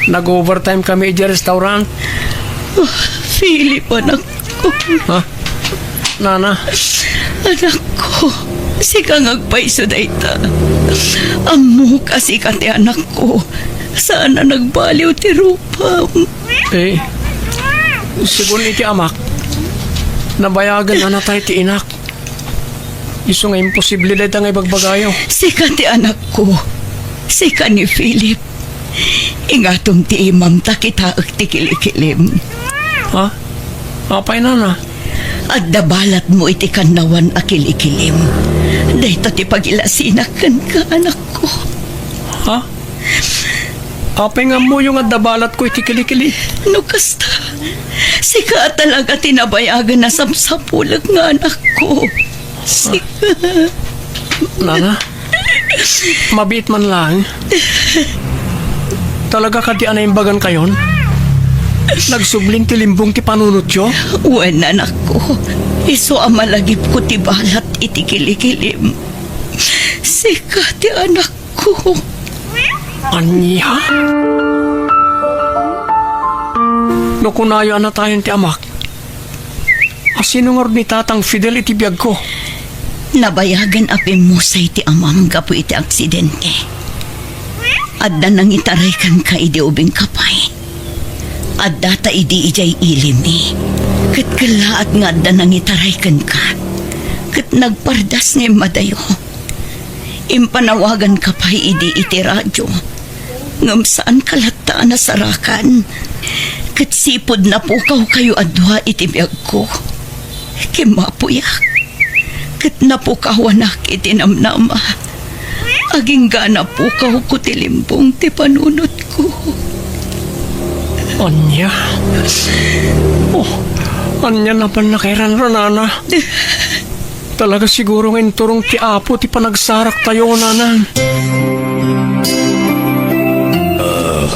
Nag-overtime kami idiay restaurant. Ah, Philip, anakko. Ha? Nana? Anakko, sika nga agpayso dayta. Ammok a sika ti anakko. Saan a nagbaliw ti rupam. Eh, segun iti amak, nabayagen a natay ti inak. Isu nga imposible dayta nga ibagbagayo. Sika ti anakko. Sika ni Philip. Ingatom ti imam ta kitaek ti kilikilim. Ha? Apay, nana? Adda balatmo iti kannawan a kilikilim. Dayta ti pagilasinak kenka, anakko. Ha? Apay nga ammoyo nga adda balatko iti kilikilim? No kasta, sika a talaga ti nabayagen a sapsapulek nga anakko. Sika. Nana? Mabiit man laeng. Talaga kadi a naimbagankayon? Nagsublin ti limbong ti panunotyo? Wen, anakko. Isu a malagipko ti balat iti kilikilim. Sika ti anakko. Ania? No kunayo a natayen ti amak, asino ngarud ni Tatang Fidel iti biagko? Nabayagen a pimmusay ti amam gapu iti aksidente. Adda nangitaray kenka idi ubingka pay. Addata idi idiay ilimi. Ket kellaat nga adda nangitaray kenka. Ket nagpardas nga immadayo. Impanawaganka pay idi iti radio. Ngem saanka latta a nasarakan. Ket sipud napukawkayo a dua iti biagko. Kimmapuyak. Ket napukawanak iti namnama. Agingga napukawko ti limbong ti panunotko. Ania? Oh, ania napan nakairan, nana? Talaga siguro nga inturong ti Apo ti panagsaraktayo, nana. Ah,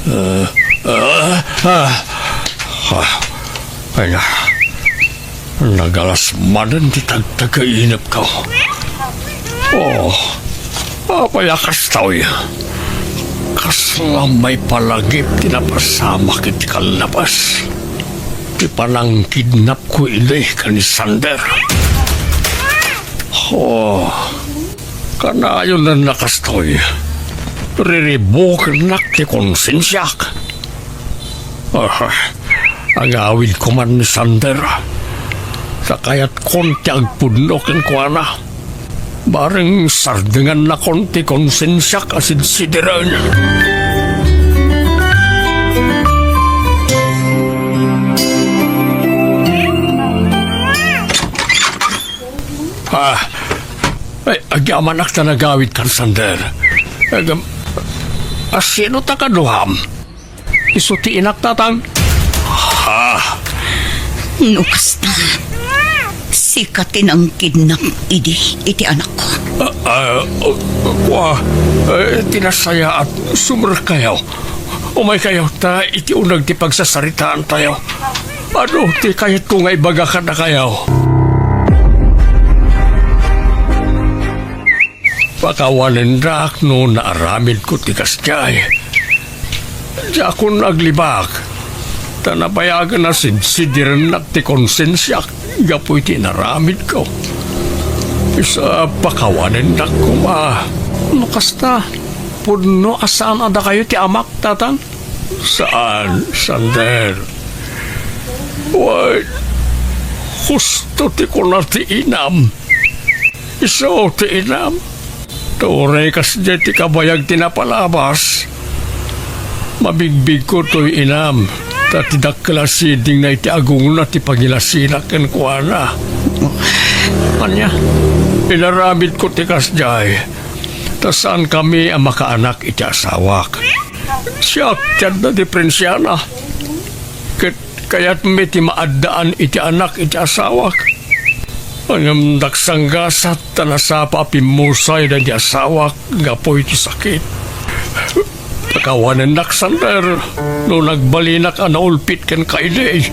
ah, ah, ah, ah. Ay na, nagalas manen ti tagtagainepko. Oh, apay a kastoy? Kasla maipalagip ti napasamak iti kallabas. Ti panangkidnapko idi ken ni Sander. Oh, kanayon a kastoy. Riribukennak ti konsensiak. Ah, agawidko man ni Sander. Ta kayatkon ti agpudno kenkuana. Bareng sardengannakon ti konsensiak a sidsidiren. Ah, ay, agyamanak ta nagawidkan, Sander. Agam-, asino ta kaduam? Isu ti inak, Tatang. Ha? No kasta, sika ti nangkidnap idi iti anakko. Ah, ah, kua, eh, ti nasayaat, sumrekkayo. Umaykayo, ta iti uneg ti pagsasaritaantayo. Adu ti kayatko nga ibaga kadakayo? Pakawanendak no naaramidko ti kasdiay. Diakon aglibak, ta nabayagen a sidsidirennak ti konsensiak gapu iti inaramidko. Isu a pakawanendak koma. No kasta, pudno a saan a dakayo ti amak, Tatang? Saan, Sander. Wen, husto ti kuna ti inam. Isu ti inam. Uray kasdiay ti kabayag ti napalabas. Mabigbigko toy inam, ta ti dakkel a sidingna iti agongna ti pangilasinak kenkuana. Ania, inaramidko ti kasdiay. ta saankami a makaanak iti asawak. Siak ti adda diperensiana, ket kayatmi ti maaddaan iti anak iti asawak. Ngem nagsanggasat ta nasapa a pimmusay daydi asawak gapu iti sakit. Pakawanennak, Sander, no nagbalinak a naulpit ken kaili.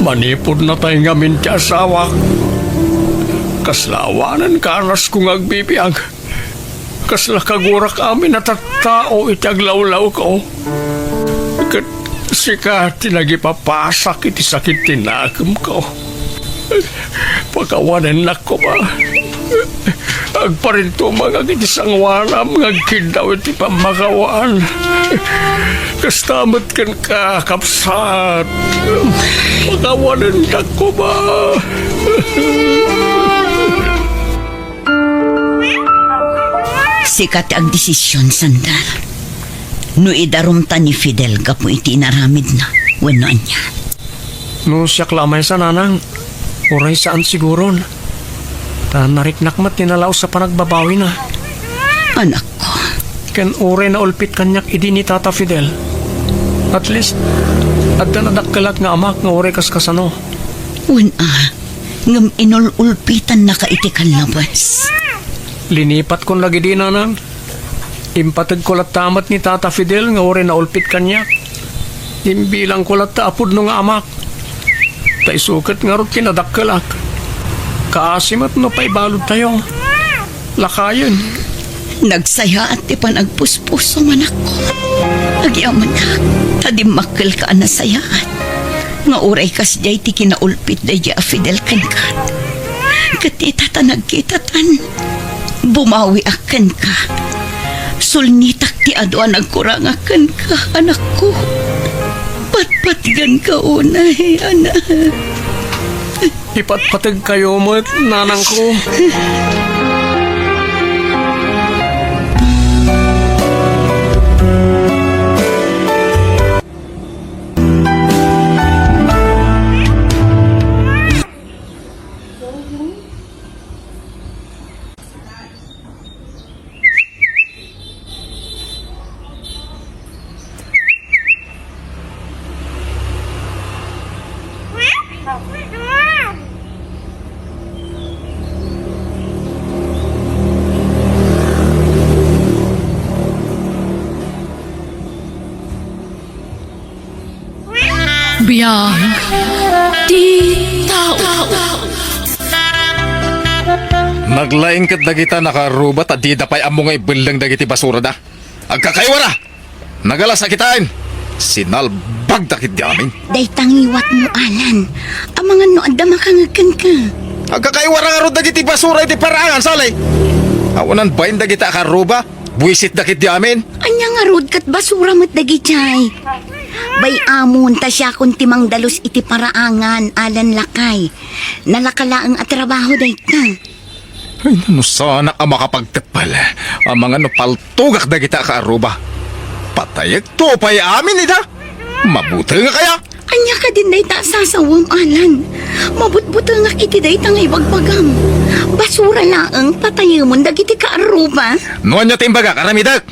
Manipud natay ngamin ti asawak. Kasla awanen kanasko nga agbibiag. Kasla kagurak amin a tattao iti aglawlawko. Ket sika ti nagipapasak iti sakit ti nakemko. Pakawanennak koma. Agparintumangak iti sangoanam nga agkiddaw iti pammakawan. Kasta met kenka, kabsat. Pakawanennak koma. Sika ti agdesisyon, Sander. No idarumta ni Fidel gapu iti inaramidna, wenno ania? No siak la a maysa, nanang, uray saan siguron. Ta nariknak met ti nalaus a panagbabawina. Anakko. Ken uray naulpit kaniak idi ni Tata Fidel. At least, adda nadakkelak nga amak nga uray kaskasano. Wen a, ngem inul-ulpitannaka iti kallabes. Linipatkon dagidi, nanang. Impategko latta met ni Tata Fidel nga uray naulpit kaniak. Imbilangko latta a pudno nga amak. Ta isu ket ngarud ti nadakkelak. Kaasi met no paibaludtayo. Lakayen. Nagsayaat ti panagpuspusom, anakko. Agyamanak, ta dimmakkelka a nasayaat. Nga uray kasdiay ti kinaulpit daydi a Fidel kenka. Ket ita ta nagkitatan, bumawiak kenka. Sulnitak ti adu a nagkurangak kenka, anakko. Patpatganka unay, anak. Ipatpategkayo met, nanangko. Biag ti tao. Naglaing ket dagita nakaarruba ta dida pay ammo nga ibelleng dagiti basurada. Agkakaiwara! Nagalas a kitaen! Sinalbagda ketdi amin. Dayta ngiwatmo, Alan. Amangan no adda makangeg kenka. Agkakaiwara ngarud dagiti basura iti paraangan, Sally! Awanan bain dagita a kaarruba. Buisitda ketdi amin. Ania ngarud ket basura met dagidiay? Bay-amon ta siakon ti mangdalus iti paraangan, Alan lakay. Nalaka laeng a trabaho dayta. Ay, no saanak a makapagteppel. Amangan no paltogak dagita a kaarruba. Patayekto pay amin ida. Mabutengak aya? Ania kadin dayta a sasawem, Alan? Mabutbutengak iti dayta nga ibagbagam. Basura laeng patayemon dagiti kaarruba. No ania ti imbagak, aramidek.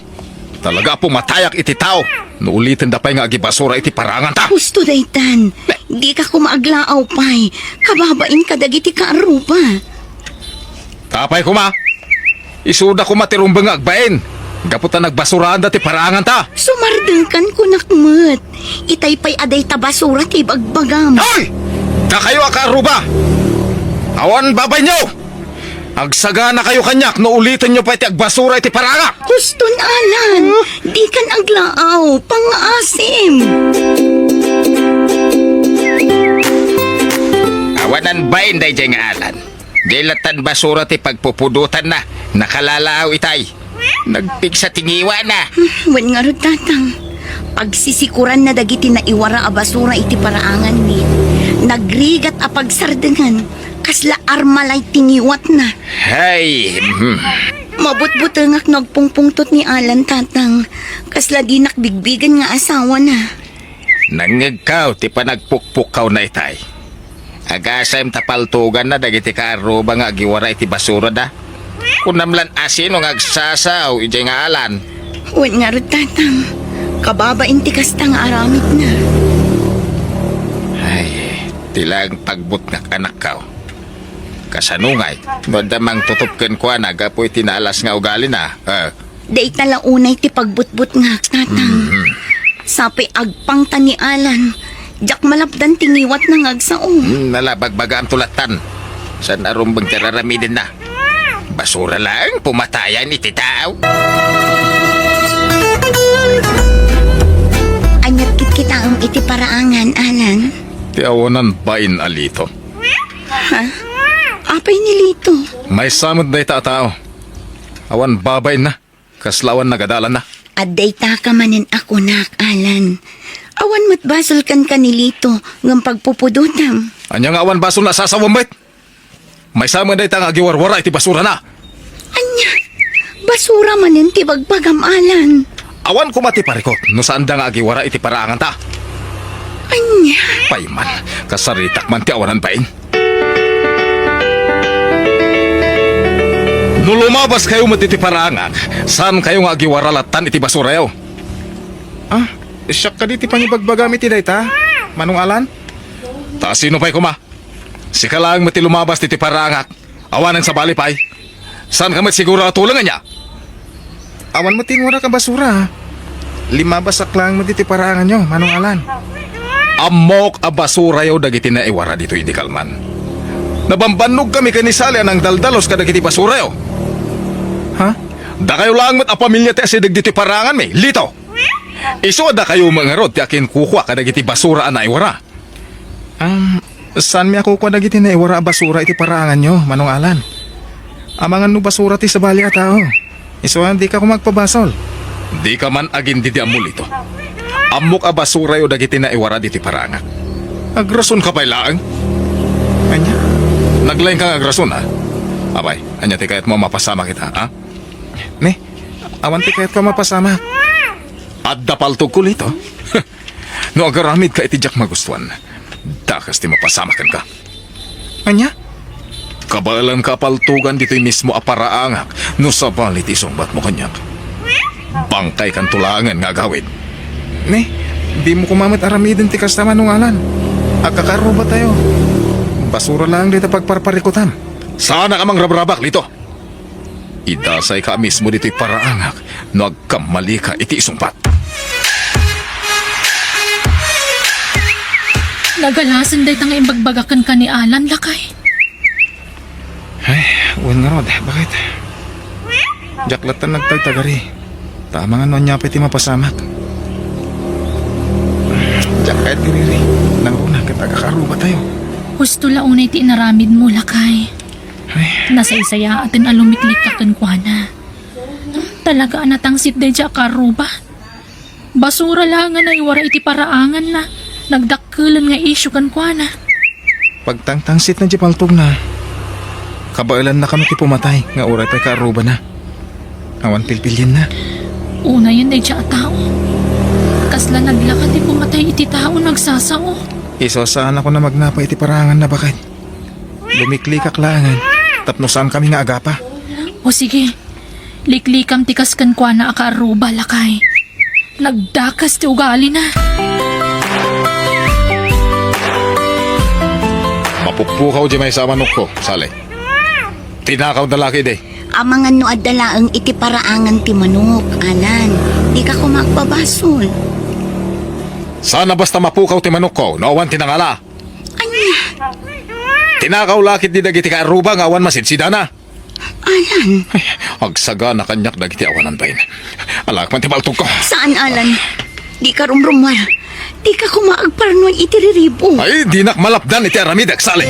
Talaga a pumatayak iti tao no ulitenda pay nga agibasura iti paranganta. Husto daytan. Dika koma aglaaw pay. Kababain kadagiti kaarruba. Apay koma, isuda koma ti rumbeng nga agbain gapu ta nagbasuraanda ti paranganta. Sumardengkan kunak met. Itay pay a dayta basura ti ibagbagam. Hoy! Dakayo a kaarruba! Awan babainyo! Agsaganakayo kaniak no ulitenyo pay ti agbasura iti parangak! Huston, Alan! Dikan aglaaw! Pangaasim! Awanan bain daydiay nga Alan. Diay lattan basura ti pagpupudotanna. Nakalalaaw itay. Nagpigsa ti ngiwana. Hmm, wen ngarud, Tatang. Pagsisikuranna dagiti naiwara a basura iti paraanganmi. Nagrigat a pagsardengan. Kasla armalay ti ngiwatna. Hay, mhm. Mabutbutengak no agpungpungtot ni Alan, Tatang. Kasla dinak bigbigen nga asawana. Nangngegkaw ti panagpukpukkawna itay. Agasem ta paltoganna dagiti kaarruba nga agiwara iti basurada. Kunam lan asino nga agsasao idiay nga alan. Wen ngarud, Tatang. Kababain ti kasta nga aramidna. Ay, ti laeng pagbutngak, anakko. Kasano ngay no adda mangtutup kenkuana gapu iti naalas nga ugalina? Ah. Dayta la unay ti pagbutbutngak, Tatang. Mhm. Sapay agpangta ni Alan, diak malapdan ti ngiwatna nga agsao. Hmm, nalabagbagaam to lattan. Saan a rumbeng ti raramidenna? Basura laeng pumatayan iti tao. Aniat kitkitaem iti paraangan, Alan? Ti awanan bain a Lito. Ha? Apay ni Lito? Maysa met dayta a tao. Awan babainna. Kasla awan nagadalanna. Adda itaka manen a kunak, Alan. Awan met basol kenka ni Lito ngem pagpupudotam. Ania nga awan basol nga asasawem met? Maysa met dayta nga agiwarwara iti basurana. Ania? Basura manen ti bagbagam, Alan. Awan koma ti parikut no saanda nga agiwara iti paraanganta. Ania? Payman, kasaritak man ti awanan bain. No lumabaskayo met iti paraangak, saankayo nga agiwara lattan iti basurayo. Ah, siak kadi ti pangibagbagam iti dayta, Manong Alan? Ta sino pay koma? Sika laeng met ti lumabas iti paraangak. Awanen sabali pay. Saanka met siguro a tuleng, ania? Awan met ti inwarak a basura. Limabasak laeng met iti paraanganyo, Manong Alan. Ammok a basurayo dagiti naiwara ditoy idi kalman. Nabambannogkami ken ni Sally a nangdaldalus kadagiti basurayo. Ha? Dakayo laeng met a pamilia ti asideg ditoy paraanganmi, Lito. Isu a dakayo met ngarud ti akinkukua kadagiti basura a naiwara. Ah, saanmi a kukua dagiti naiwara a basura iti paraanganyo, Manong Alan. Amangan no basura ti sabali a tao. Isu a, dika koma agpabasol. Dika man agindidiammo, Lito. Ammok a basurayo dagiti naiwara ditoy paraangak. Agrasonka pay laeng? Ania? Naglaingka nga agrason, ha? Apay, ania ti kayatmo a mapasamak ita, ha? Ne? Awan ti kayatko a mapasamak. Adda paltogko, Lito. No agaramidka iti diak magustuan, dakes ti mapasamak kenka. Ania? Kabaelanka a paltogan ditoy mismo a paraangak no sabali ti isungbatmo kaniak. Bangkaykanto laengen nga agawid. Ne, dimo koma met aramiden ti kasta, Manong Alan. Agkakaarrubatayo. Basura laeng dayta pagparparikutam. Saanak a mangrabrabak, Lito. Idasayka a mismo ditoy paraangak no agkammalika iti isungbat. Nagalasen dayta nga imbagbagak kenka ni Alan, lakay. Ay, wen ngarud, baket? Diak latta nagtagtagari. Ta amangan no ania pay ti mapasamak. Diak kayat ti riri. Nangruna ket agkakaarrubatayo. Husto la unay ti inaramidmo, lakay. Ay. Nasaysayaaten a lumiklikka kenkuana. Talaga a natangsit daydiay a kaarruba. Basura laeng nga naiwara iti paraanganna. Nagdakkelen nga isyu kenkuana. Pagtangtangsitna diay paltogna, kabaelannakami ti pumatay nga uray pay kaarrubana. Awan pilpilienna. Unayen daydiay a tao. Kasla naglaka ti pumatay iti tao nga agsasao. Isu a saanakon a magnapa iti paraanganna, baket. Lumiklikak laengen tapno saankami nga agapa. O sige, liklikam ti kas kenkuana a kaarruba, lakay. Nagdakes ti ugalina. Mapukpukaw diay maysa a manokko, Sally. Tinakawda la ketdi. Amangan no adda laeng iti paraangan ti manok, Alan. Dika koma agpabasol. Saan a basta mapukaw ti manokko no awan ti nangala. Ania? Tinakaw la ketdi dagiti kaarruba nga awan masidsidana. Alan. Ay, agsagana kaniak dagiti awanan bain. Alaek man ti paltogko. Saan, Alan. Dika rumrumuar. Dika koma agparnuay iti riribo. Ay, dinak malapdan iti aramidek, Sally.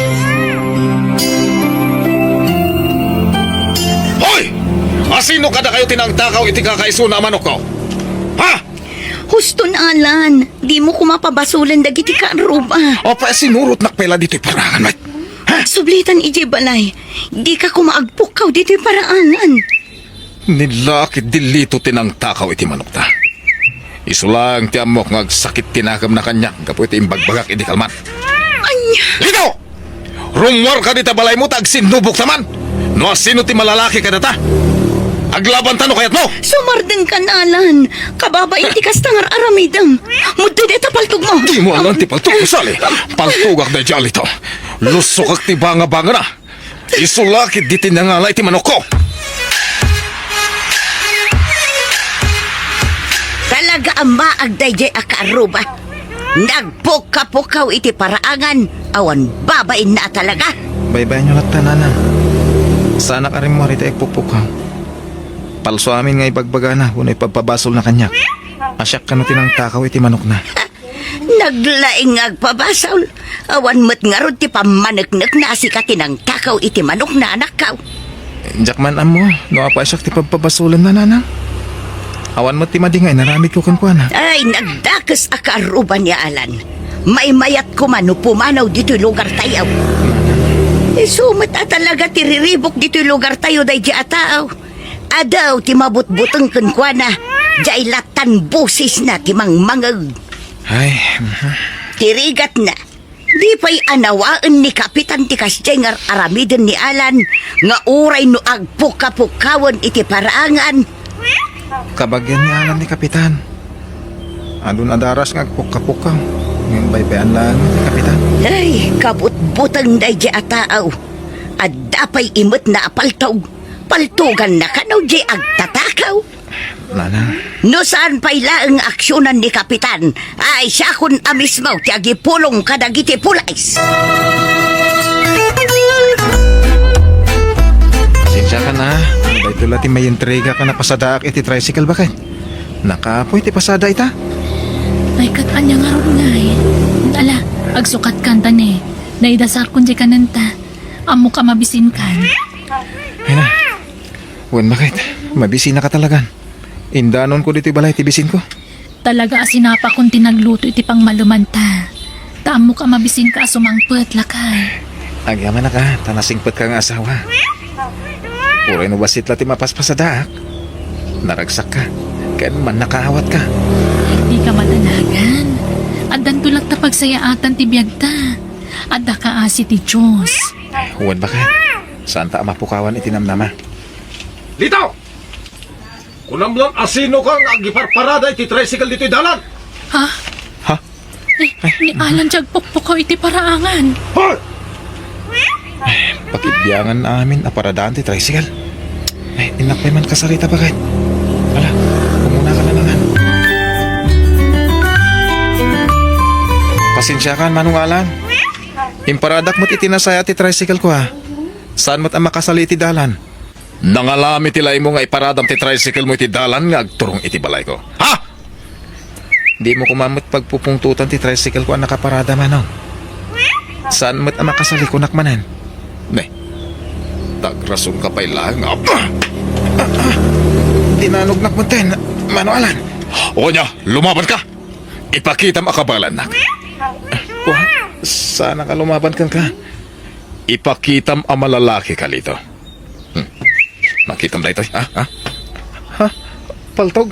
Hoy! Asino kadakayo ti nangtakaw iti kakaisuna a manokko? Ha? Huston, Alan. Dimo koma pabasolen dagiti kaarruba. Apay, sinurotnak pay la ditoy paraangan met. Ha? Sublitan idiay balay. Dika koma agpukkaw ditoy paraangan. Ni la ketdi Lito ti nangtakaw iti manokta. Isu laeng ti ammok nga agsakit ti nakemna kaniak gapu iti imbagbagak idi kalman. Ania? Lito! Rummuarka dita balaymo ta agsinnubokta man! No asino ti malalaki kadata? Aglabanta no kayatmo! Sumardengkan, Alan. Kababain ti kasta nga ar-aramidem. Muddi dayta paltogmo. Dimo alan ti paltogko, Sally. Paltogak daydiay a lito. Lusokak ti bangabangana. Isu la ketdi ti nangala iti manokko. Talaga a maag daydiay a kaarruba. Nagpukkapukaw iti paraangan, awan babainna a talaga. Baybayanyo latta, Nanang. Saanak a rimmuar iti agpukpukaw. Palso amin nga ibagbagana wenno ipabpabasolna kaniak a siak kano ti nangtakaw iti manokna. Naglaing nga agpabasol. Awan met ngarud ti pammaneknekna a sika ti nangtakaw iti manokna, anakko. Diak man ammo no apay a siak ti pabpabasolenna, Nanang. Awan met ti madi nga inaramidko kenkuana. Ay, nagdakes a kaarruba ni Alan. Maymayat koma no pumanaw ditoy lugartayo. Isu met a talaga ti riribuk ditoy lugartayo daydiay a tao. Adu ti mabutbuteng kenkuana, diay lattan bosesna ti mangmangeg. Ay, mhm. Ti rigatna, di pay anawaen ni Kapitan ti kasdiay nga ar-aramiden ni Alan nga uray no agpukapukkawen iti paraangan. Kabagian ni Alan ni Kapitan. Adun a daras nga agpukkapukkaw. Ngem baybay-an laeng ni Kapitan. Ay, kabutbuteng daydiay a tao. Adda pay imetna a paltog. Paltoganna kano diay agtatakaw. Nanang. No saan pay laeng nga aksionan ni Kapitan, ay siakon a mismo ti agipulong kadagiti pulis. Pasensiakan a. Daytoy la ti maintriga a napasadaak iti tricycle, baket. Nakapoy ti pasada ita. Ay, ket ania ngarud ngay? Ala, agsukatkan ta ne. Naidasarkon diay kanenta. Ammok a mabisinkan. Ay na. Wen, baket, mabisinaka talagan. Indanonko ditoy balay ti bisinko. Talaga a sinapakon ti nagluto iti pangmalumanta. Ta ammok a mabisinka a sumangpet, lakay. Agyamanak a, ta nasingpetka nga asawa. Uray no bassit la ti mapaspasadaak, naragsakka, ken mannakaawatka. Dika madanagan. Addanto latta pagsayaatan ti biagta. Adda kaasi ti Dios. Wen, baket, saanta a mapukawan iti namnama. Lito! Kunam lang a sinoka nga agiparparada iti tricycle ditoy dalan? Ha? Ha? Eh, ni Alan ti agpukpukaw iti paraangan. Hoy! Pakibiangan amin a paradaan ti tricycle. Eh, innak pay man kasarita, baket. Ala, umuna ka na naman. Pasensiakan, Manong Alan. Imparadak met iti nasaya ti tricycle ko, ha. Saan met a makasali iti dalan. Nangalami ti laymo nga iparadam ti tricycle mo iti dalan nga agturong iti balayko. Ha? Dimo koma met pagpupungtotan ti tricycle ko a nakaparada, Manong. Saan met a makasali kunak manen? Ne, tagrasonka pay laeng nga, ah, ah, ah, dinanognak metten, Manong Alan. O ania, lumabanka! Ipakitam a kabaelannak. Wa, saanka a lumaban kenka. Ipakitam a malalakika, Lito. Hmm. Makitam daytoy, ha? Ha? Ha? Paltog?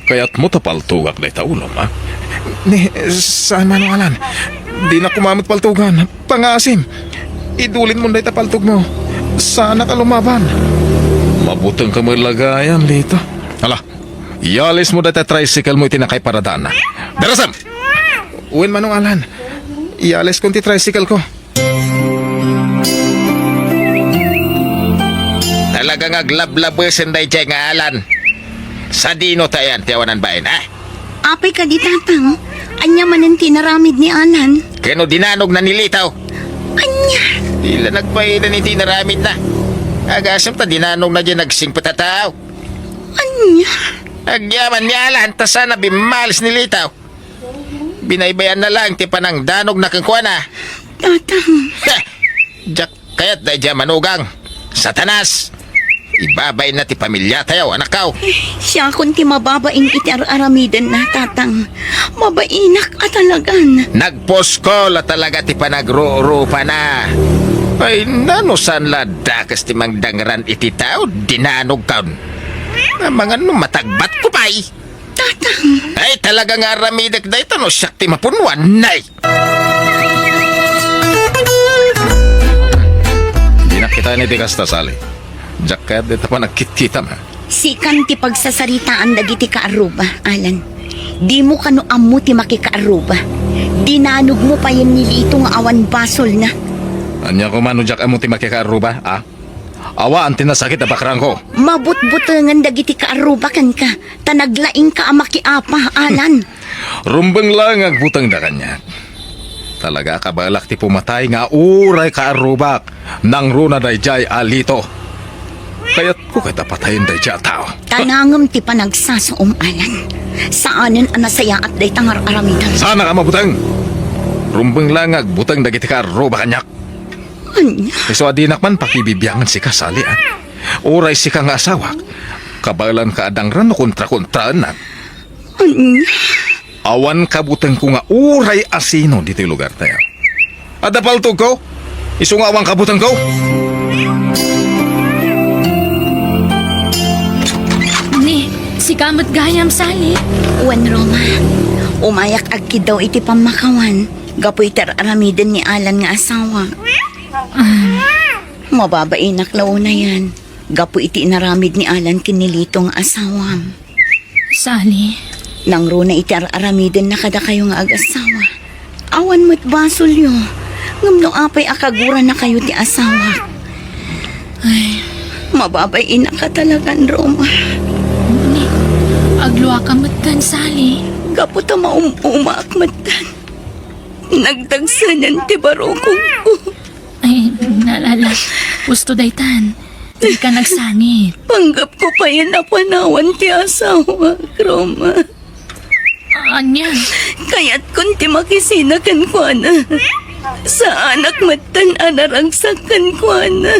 Kayatmo ta paltogak dayta ulom, ha? Ni, saan, Manong Alan. Dinak koma met paltogan. Pangaasim. Idulinmon dayta paltogmo. Saanka a lumaban. Mabutengka met la gayam, Lito. Ala, ialismo dayta tricycle mo iti nakaiparadaanna. Darasem! Wen, Manong Alan. Ialiskon ti tricycle ko. Talaga nga aglablabesen daydiay nga Alan. Sadino ta ayan ti awanan bain, ha? Apay kadi, Tatang? Ania manen ti inaramid ni Alan? Ken no dinanogna ni Lito? Ania? Di la nagpaida iti inaramidna. Agasem ta dinanogna diay nagsingpet a tao. Ania? Agyaman ni Alan ta saan a bimmalis ni Lito. Binaybayanna laeng ti panangdanogna kenkuana. Tatang. Heh! Diak kayat daydiay a manugang. Satanas! Ibabainna ti pamiliatayo, anakko. Siakon ti mababain iti ar-aramidenna, Tatang. Mabainak a talagan. Nagpusko la talaga ti panagrurupana. Ay, nano saan la dakes ti mangdangran iti tao, dinanogkon. Amangan no matagbatko pay. Tatang! Ay, talaga nga aramidek dayta no siak ti mapunwan, nay! Dinak kitaen iti kasta, Sally. Kayat dayta panagkitkitam, ha? Sikan ti pagsasaritaan dagiti kaarruba, Alan. Dimo kano ammo ti makikaarruba. Dinanogmo payen ni Lito nga awan basolna. Ania koma no diak ammo ti makikaarruba, a? Awan ti nasakit a bakrangko. Mabutbutengen dagiti kaarruba kenka, ta naglaingka a makiapa, Alan. Rumbeng laeng nga agbutengda kaniak. Talaga a kabaelak ti pumatay nga uray kaarrubak, nangruna daydiay a Lito. Kayatko ket a patayen daydiay a tao. Tanangem ti panagsasaom, Alan. Saanen a nasayaat dayta nga ar-aramidem. Saanak a mabuteng. Rumbeng laeng nga agbuteng dagiti kaarruba kaniak. Ania? Isu a dinak man pakibibiangan sika, Sally, a. Uray sika nga asawak, kabaelanka a dangran no kontrakontraennak. Ania? Awan kabutengko nga uray asino ditoy lugartayo. Adda paltogko? Isu nga awan kabutengko? Ni, sika met gayam, Sally. Wen, Roma. Umayak agkiddaw iti pammakawan gapu iti ar-aramiden ni Alan nga asawa. Ah. Mababainak la unayan gapu iti inaramid ni Alan ken ni Lito nga asawam. Sally. Nangruna iti ar-aramidenna kadakayo nga ag-asawa. Awan met basolyo, ngem no apay a kagurannakayo ti asawak. Ay. Mababainak a talagan, Roma. Ni, agluaka metten, Sally. Gapu ta maum-umaak metten. Nagdagsenen ti barukongko. Ay, nalala. Husto daytan. Dika nagsangit. Panggepko payen a panawan ti asawak, Roma. Ania? Kayatkon ti makisina kenkuana. Saanak metten a naragsak kenkuana.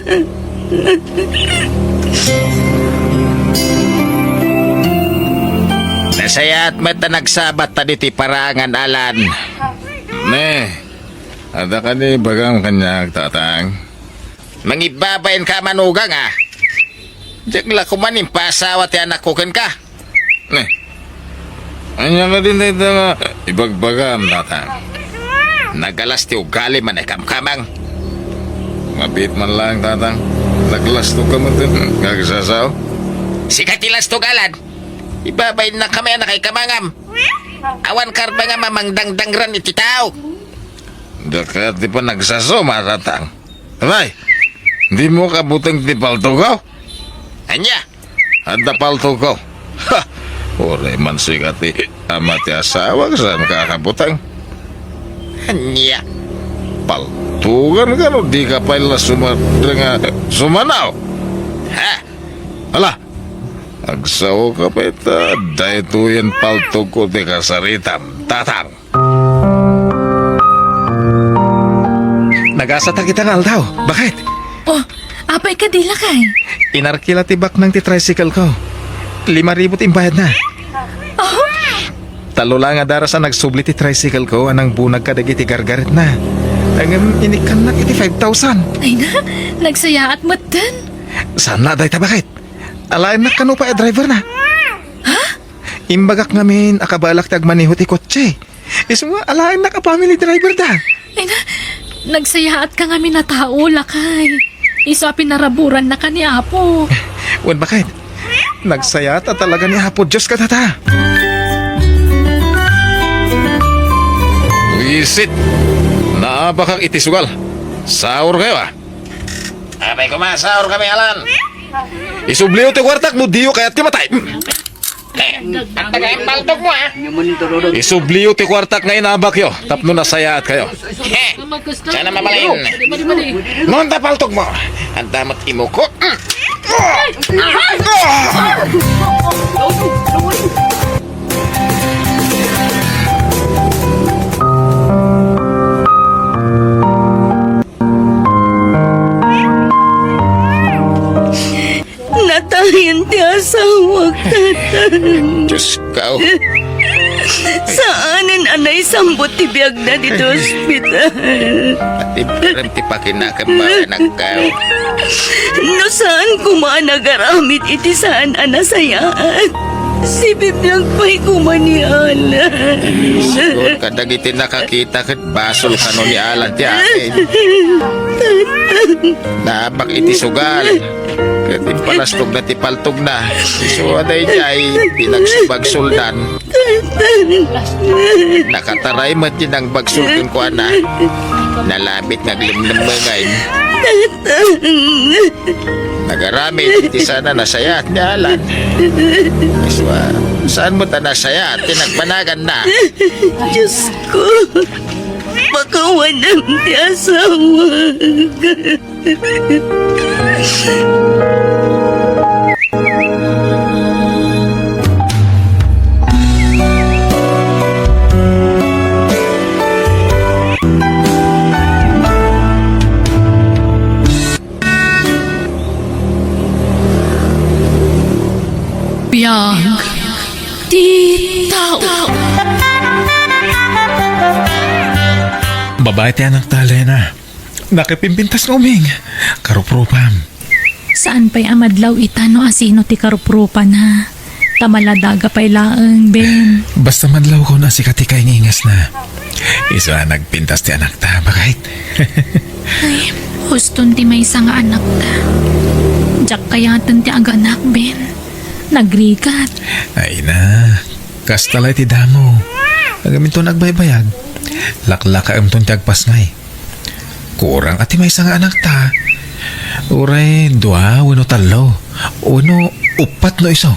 Nasayaat met a nagsabat ta ditoy parangan, Alan. Ne, adda kadi ibagam kaniak, Tatang? Mangibabainka a manugang, a. Diak la koma impaasawa ti anakko kenka. Ne. Ania kadi dayta nga ibagbagam, Tatang? Nagalas ti ugalim a naikamkamang. Mabiit man laeng, Tatang. Naglastoka metten nga agsasao. Sika ti lastog, Alan. Ibabainnak kami a nakaikamangam. Awan karbengam a mangdangdangran iti tao. Daka ti panagsasaom, Tatang. Abay, dimo kabuteng ti paltogko? Ania? Adda paltogko. Ha! Uray man sika ti ama ti asawak, saanka a kabuteng? Ania? Paltogan kano, dika pay la sumadreng a sumanaw? Ha? Ala, agsaoka pay ta daytoyen paltogko ti kasaritam, Tatang. Nagasatak ita nga aldaw. Bakit? Oh, apay kadi, lakay? Inarkila ti baknang ti tricycle ko. Lima ribu ti imbayadna. Oh? Tallo la nga daras a nagsubli ti tricycle ko a nangbunag kadagiti gargaretna. Ngem inikkannak iti five thousand. Ay na, nagsayaat metten. Saan la dayta, bakit? Alaennak kano pay a driver na. Ha? Imbagak ngamin a kabaelak ti agmaneho ti kotse. Isu nga alaennak a family driver da. Ay na, nagsayaatka ngamin a tao, lakay. Isu a pinaraburannaka ni Apo. Wen, bakit? Nagsayaat a talaga ni Apo Dios kadata. Wisit! Naabakak iti sugal. Saurkayo, a. Apay koma, saurkami, Alan. Isubliyo ti kuartak no diyo kayat ti matay. Eh, at taga paltogmo, a. Isubliyo ti kuartak nga inabakyo tapno nasayaatkayo. He, sana mabalin. Nonta paltogmo. Adda met imuko. Natayen ti asawak, Tatang. Diyos ko. Saanen a naisambut ti biagna ditoy ospital. Pati barem ti pakinakem, baenakkaw. No saan koma a nagaramid iti saan a nasayaat, sibibiag pay koma ni Alan. Siguro kadagiti nakakita ket basol kano ni Alan ti akin. Naabak iti sugal. Ket Impalastogna ti paltogna. Isu a daydiay, pinagsubagsoldan. Nakataray met ti nangbagsul kenkuana. Nalabit nga aglemlemmengay. Nagaramid ti saan a nasayaat ni Alan. Isu a, saan met a nasayaat ti nagbanaganna. Diyos ko, pakawanam ti asawa. Biag ti tao. Babae ti anakta, Lena. Nakipimpintas nga uming. Karuprupam. Saan pay a madlaw ita no asino ti karuprupana? Ta maladaga pay laeng, Ben. Basta madlawkon a sika ti kaingingasna. Isu a nagpintas ti anakta, baket. Ay, huston ti maysa nga anakta. Diak kayaten ti aganak, Ben. Nagrigat. Ay na, kasta la iti damo. Agaminton agbaybayag. Laklakaemton ti agpasngay. Kurang a ti maysa nga anakta. Uray dua wenno tallo. Wenno uppat no isu.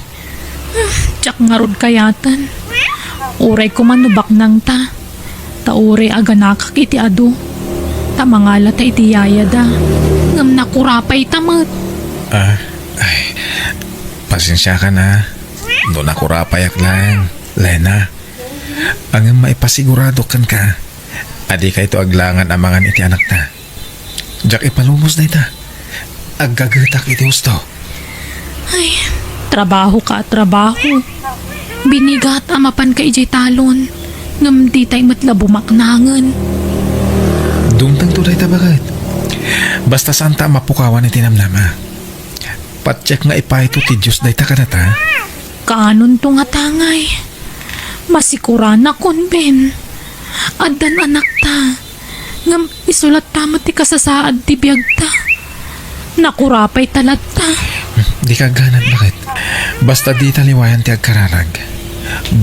Diak ngarud kayaten. Uray koma no baknangta. Ta uray aganakak iti adu. Ta mangalata iti yayada. Ngem nakurapayta met. Ah, ay, pasensiakan a. No nakurapayak laeng, Lena. Ngem maipasigurado kenka a dikayto aglangan a mangan iti anakta. Diak ipalubos dayta. Aggagetak iti husto. Ay, trabaho ka, trabaho. Binigat a mapanka idiay talon, ngem ditay met la bumaknangen. Dumtengto dayta, baket. Basta saanta a mapukawan iti namnama. Patiek nga ipayto ti Dios dayta kadata. Kaanonto nga tangay. Masikuranakon, Ben. Addan anakta. Ngem isu latta met ti kasasaad ti biagta. Nakurapayta latta. Dika agganad, baket. Basta dita liwayan ti agkararag.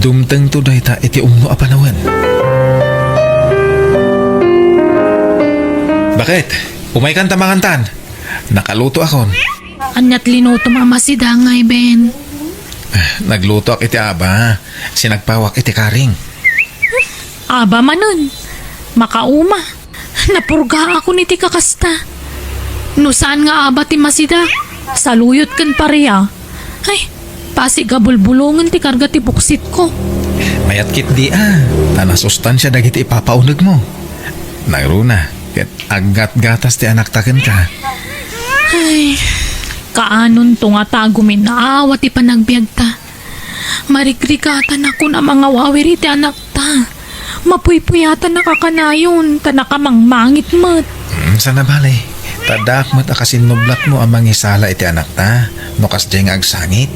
Dumtengto dayta iti umno a panawen. Baket, umaykan ta mangantan. Nakalutoakon. Ania ti linutom a masidangay, Ben? Ah, naglutoak iti aba. Sinagpawak iti karing. Aba manen. Makauma. Napurgaakon iti kakasta. No saan nga aba ti masida, saluyot ken paria. Ay, pasig a bulbulongen ti karga ti buksitko. Mayat ketdi a, ta nasustansia dagiti ipapaunegmo. Nangruna, ket aggatgatas ti anakta kenka. Ay, kaanonto nga ta guminnawa ti panagbiagta. Marigrigatanakon a mangawawir iti anakta. Mapuypuyatannaka kanayon, ta nakamangmangit met. Mm, sana bale. Ta addaak met a kasinnublatmo a mangisala iti anakta, no kasdiay nga agsangit.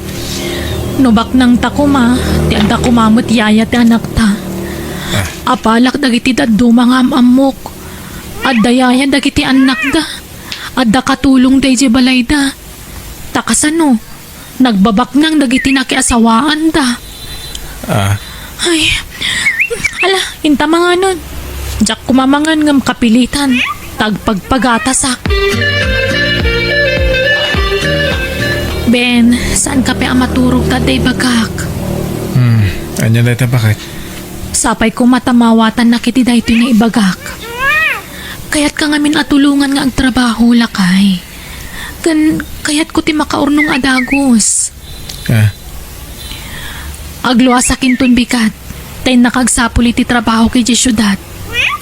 No baknangta koma, ti adda koma met yaya ti anakta. Ah. Apalak dagiti dadduma nga am-ammok. Adda yaya dagiti annakda. Adda katulongda idiay balayda. Ta kasano? Nagbabaknang dagiti nakiasawaanda. Ah. Ay, ala, inta manganon. Diak koma mangan ngem kapilitan. Ta agpagpagatasak. Ben, saanka pay a maturog ta adda ibagak. Hmm, ania dayta, baket? Sapay koma ta mawatannak iti daytoy nga ibagak. Kayatka ngamin a tulongan nga agtrabaho, lakay. Ken kayatko ti makaurnong a dagus. Ah. Agluasak inton bigat, ta innaka agsapul iti trabahok idiay siudad.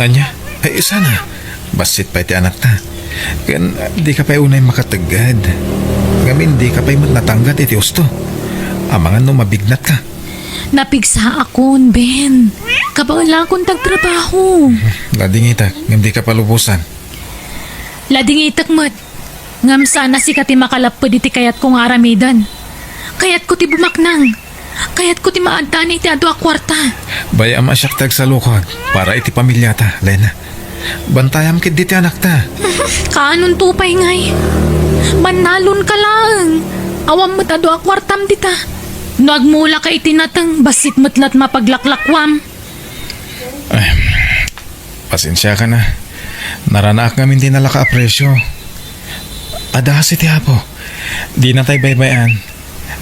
Ania? Ay, sana. Bassit pay ti anakta. Ken dika pay unay makategged. Ngamin, dika pay met natanggat iti husto. Amangan no mabignatka. Napigsaakon, Ben. Kabaelakon ti agtrabaho. Ladingitak, ngem dika palubosan. Ladingitek met. Ngem saan a sika ti makalapped iti kayatko nga aramiden. Kayatko ti bumaknang. Kayatko ti maaddaanna iti adu a kuarta. Bay-am a siak ti agsalukag para iti pamiliata, Lena. Bantayam ketdi ti anakta. Kaanonto pay ngay? Mannalonka laeng. Awan met adu a kuartam dita. No agmulaka iti nateng, bassit met la't mapaglaklakuam. Ay, pasensiakan a. Naranaak ngamin ti nalaka a presio. Adda kasi ti Apo. Dinatay baybay-an.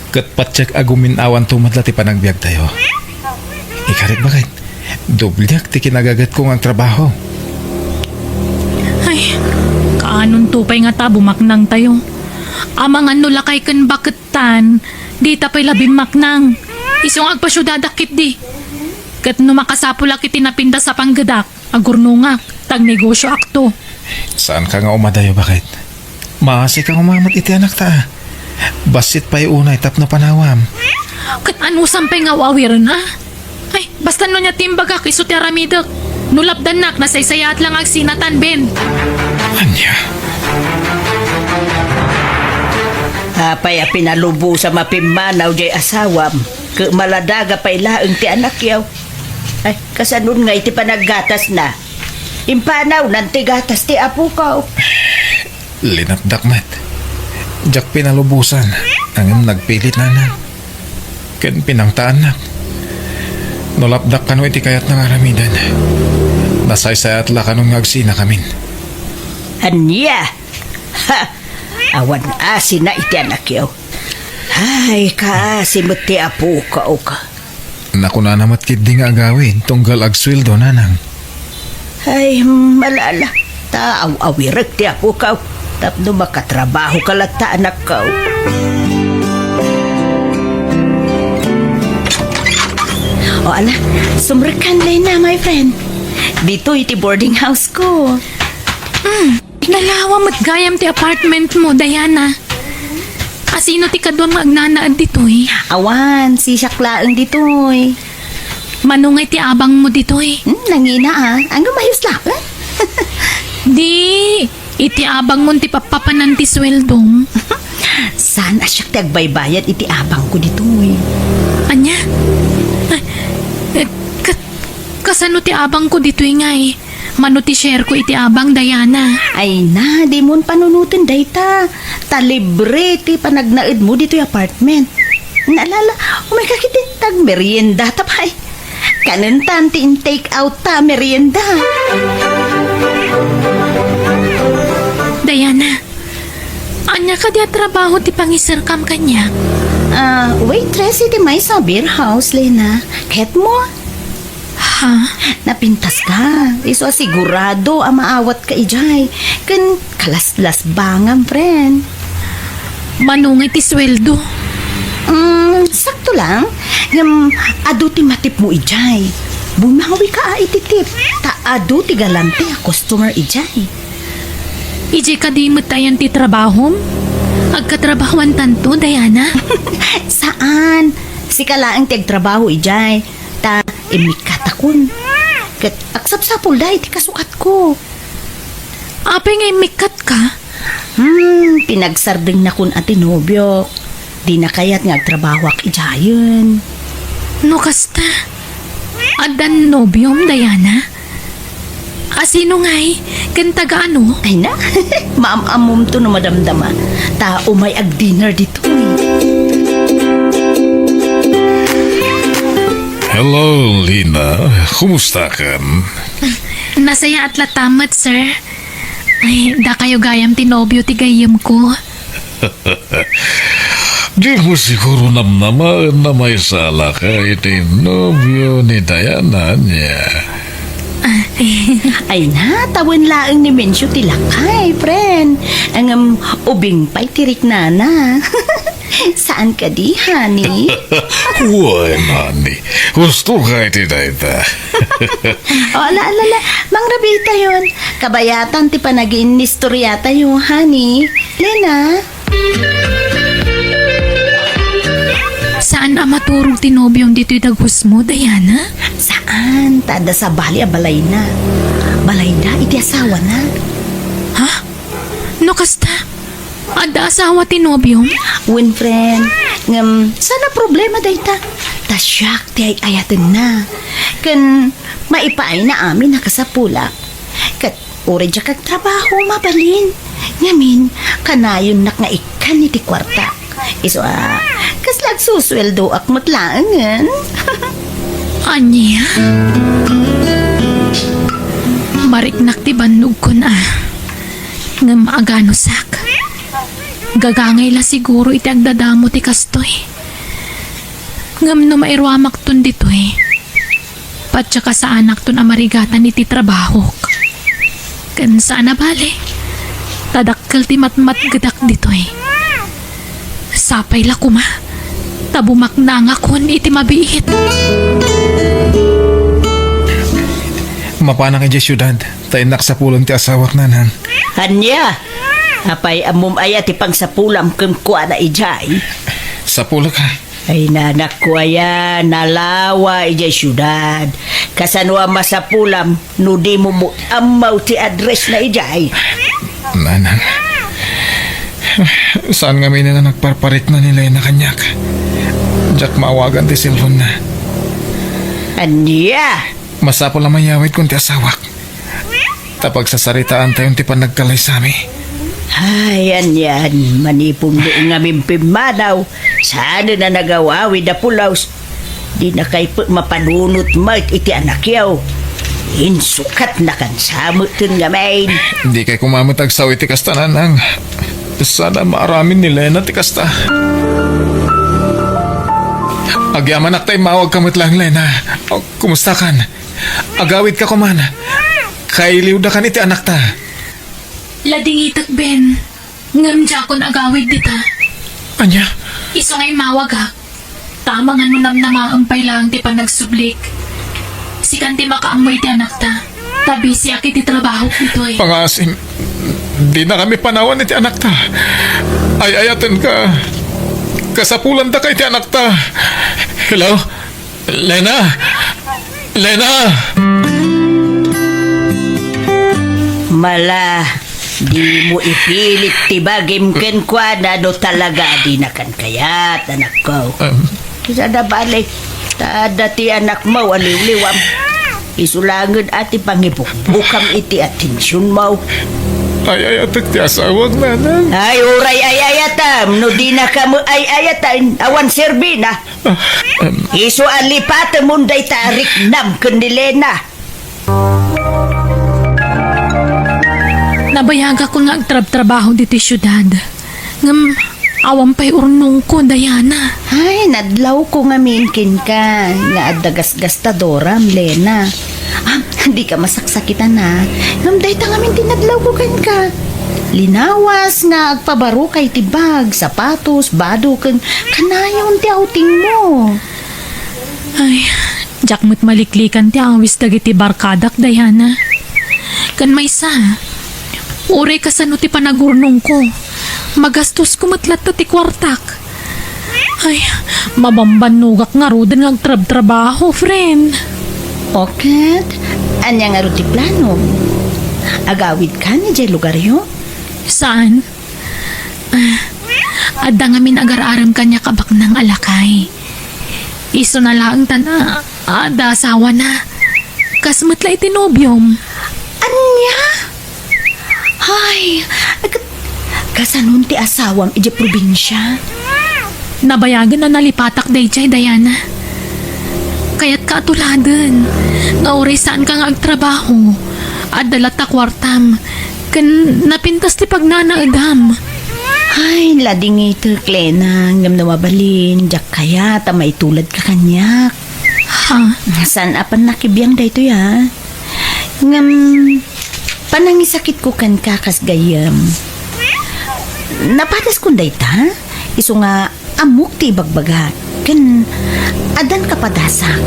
Ket patiek a gumin-awanto met la ti panagbiagtayo. Ikarik, baket, dobliak ti kinagagetko nga agtrabaho. Ay, kaanonto pay ngata bumaknangtayo? Amangan no lakay ken bakettan, dita pay la bimmaknang. Isu nga agpasiudadak ketdi. Ket no makasapulak iti napintas a panggedak, agurnongak, ta agnegosioakto. Saanka nga umadayo, baket? Maasika nga umamat iti anakta. Bassit pay unay tapno panawam. Ket anusam pay nga aw-awiren a? Ay, basta no nia ti imbagak, isu ti aramidek. No lapdannak, nasaysayaat la nga agsinatan, Ben. Ania? Apay a pinalubosam a pimmanaw jay asawam? Ket maladaga pay laeng ti anakyo. Ay, kasanon nga iti panaggatasna? Impanawnan ti gatas ti apokaw. Linatdak met. Diak pinalubosan, ngem nagpilit, Nanang. Ken pinangtaannak. No lapdak kano iti kayatna nga aramiden, nasaysayaat la kanon nga agsinakamin. Ania? Ha! Awan asina iti anakyo. Ay, kaasi met ti apokaw. Nakunana met ketdi nga agawid tunggal agsueldo, Nanang. Ay, malala. Ta aw-awirek ti apokaw tapno makatrabahoka latta, anakko. O, ala, sumrekkan, Lena, my friend. Ditoy ti boarding house ko. Hmm. Nalawa met gayam ti apartment mo, Diana. Asino ti kaduam nga agnanaed ditoy? Awan, sisiak laeng ditoy. Mano ngay ti abang mo ditoy? Hmm, nangina a. Ania, mayus laeng? Di, iti abang mo ti pappapanan ti sueldom. Saan a siak ti agbaybayad iti abang ko ditoy? Ania? Ah, eh, ka-, kasano ti abang ko ditoy ngay? Mano ti share ko iti abang, Diana? Ay na, dimon panunoten dayta. Ta libre ti panagnaed mo ditoy apartment. Naalala, umayka ketdi ta agmeriendata pay. Kanentan ti in-take out ta merienda. Diana, ania kadi a trabaho ti pangiserkam kaniak? Ah, waitress iti maysa a beer house, Lena. Ket mo? Ha? Napintaska. Isu a sigurado a maawatka idiay. Ken kalaslasbangam, friend. Mano ngay ti sueldo? Mm, sakto lang. Ngem adu ti matipmo idiay. Bumawika a iti tip. Ta adu ti galante a customer idiay. Idiay kadi met ayan ti trabahom? Agkatrabahoantanto, Diana? Saan. Sika laeng ti agtrabaho idiay. Ta immikkatakon. Ket agsapsapulda iti kasukatko. Apay nga immikkatka? Hmm, pinagsardengnakon a ti nobiok. Dina kayat nga agtrabahoak idiayen. No kasta, addan nobiom, Diana? Asino ngay? Ken taga-ano? Ay na, maam-ammomto no madamdama. Ta umay ag-dinner ditoy. Hello, Lena. Kumustakan? Nasayaat latta met, sir. Ay, dakayo gayam ti nobio ti gayyemko. Dimo siguro namnamaen a maysalaka iti nobio ni Diana, ania? Ah, eh. Ay na, ta wen laeng ni Mencio ti lakay, friend. Ngem ubing pay ti riknana. Saan kadi, honey? Wen, honey. Husto ka iti dayta. O, ala, ala, ala. Mangrabiitayon. Kabayatan ti panagiinnistoriatayo, honey. Lena? Saan a maturog ti nobiom ditoy dagus mo, Diana? Saan, ta adda sabali a balayna. Balayda iti asawana. Ha? No kasta, adda asawa ti nobiom? Wen, friend. Ngem, saan a problema dayta. Ta siak ti ay-ayatenna. Ken, maipaayna amin a kasapulak. Ket Uray diak agtrabaho, mabalin. Ngamin, kanayonnak nga ikkan iti kuartak. Isu a, kasla agsusueldoak met laengen. Ania? Mariknak ti bannogkon a. Ngem aganusak. Gagangay la siguro iti agdadamo ti kastoy. Ngem no mairuamakton ditoy, patsa kasaanakton a marigatan iti trabahok. Ken saan a bale, ta dakkel ti matmatgedak ditoy. Sapay la koma, ta bumaknangakon iti mabiit. Mapanak idiay siudad, ta innak sapulen ti asawak, nanang. Ania? Apay, ammom aya ti pangsapulam kenkuana idiay? Sapulek a. Ay, nanakko aya, nalawa idiay siudad. Kasano a masapulam no dimo met ammo ti address na idiay? Nanang, saan ngamin a nagparparikna ni Lena kaniak. Diak maawagan ti cellphone na. Ania? Masapul a mayawidkon ti asawak. Ta pagsasaritaantayon ti panagkalaysami. Ay, anian, manipun ngamin pimmanaw, saan a nagawawid a pulos. Dinakay pek mapanunot met iti anakyo. Insukatnakan sa metten ngamin. Dikay koma met agsao iti kasta, nanang. Saan a maaramid ni Lena ti kasta. Agyamanak ta immawagka met laeng, Lena. O, kumustakan? Agawidka koman. Kailiwdakan iti anakta. Ladingitek, Ben. Ngem diakon agawid dita. Ania? Isu nga immawagak. Ta amangan no namnamaem pay laeng ti panagsublik. Sikan ti makaammo iti anakta. Ta bisiak iti trabahok ditoy. Pangaasim, dinakami panawan iti anakta. Ay-ayatenka. Kasapulantaka iti anakta. Hello? Lena! Lena! Mala, dimo ipilit ti bagim kenkuana no talaga a dinakan kayat, anakko. Em. Saan a bale, ta adda ti anakmo a liwliwam. Isu laengen a ti pangibukbukam iti atensionmo. Ay-ayatek ti asawak, nanang. Ay, uray ay-ayatam no dinaka met ay-ayatan, awan serbina. Isu a lipatemon dayta a riknam ken ni Lena. Nabayagakon nga agtrabtrabaho ditoy siudad. Ngem awan pay urnongko, Diana. Ay, nadlawko ngamin kenka nga adda gasgastadoram, Lena. Ah, dika masaksakitan a. Ngem dayta ngamin ti nadlawko kenka. Linawas nga agpabaroka iti bag, sapatos, bado, ken kanayon ti outingmo. Ay, diak met maliklikan ti awis dagiti barkadak, Diana. Ken maysa, uray kasano ti panagurnongko, magastosko met latta ti kuartak. Ay, mabambannogak ngaruden nga agtrabtrabaho, friend. O ket, ania ngarud ti planom? Agawidkan idiay lugaryo? Saan? Ah, adda ngamin agar-arem kaniak a baknang a lakay. Isuna laeng ta adda asawana. Kas met la iti nobiom. Ania? Ay, ag-, kasanon ti asawam idiay probinsia? Nabayagen a nalipatak daydiay, Diana. Kayatka a tuladen nga uray saanka nga agtrabaho, adda latta kuartam, ken napintas ti pagnanaedam. Ay, ladingitek, Lena, ngem no mabalin, diak kayat a maituladka kaniak. Ha? Saan a pannakibiang daytoy, a? Ngem, panangisakitko kenka kas gayyem. Napadaskon dayta, isu nga ammok ti ibagbagak, ken addan kapadasak.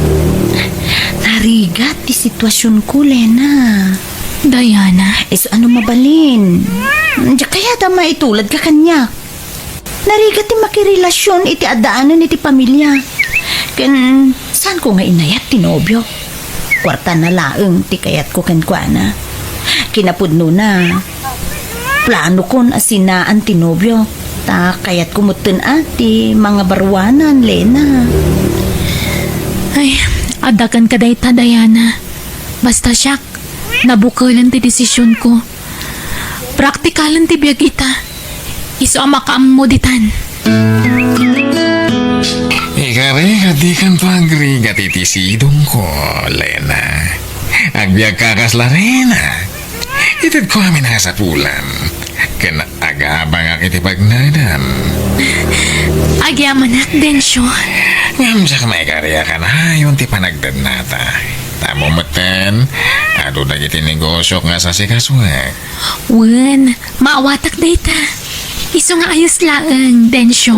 Narigat ti situasionko, Lena. Diana. Isu a no mabalin, diak kayat a maituladka kaniak. Narigat ti makirelasion iti addaanen iti pamilia. Ken saanko nga inayat ti nobiok. Kuartana laeng ti kayatko kenkuana. Kinapudnona, planokon a sinaan ti nobiok, ta kayatko metten a ti mangabaruanan, Lena. Ay, adda kenka dayta, Diana. Basta siak, Nabukelen ti desisionko. Praktikalen ti biag ita. Isu a makaammo ditan. Ikarek a dikan pagrigat iti sidongko, Lena. Agbiagka kas Lena. Itedko amin a kasapulan. Ken agabangak iti pagnaedam. Agyamanak, Dencio. Ngem diak maikari a kanayon ti panagdennata. Tammo metten, adu dagiti negosiok nga sasikasoek. Wen, maawatak dayta. Isu nga ayos laeng, Dencio.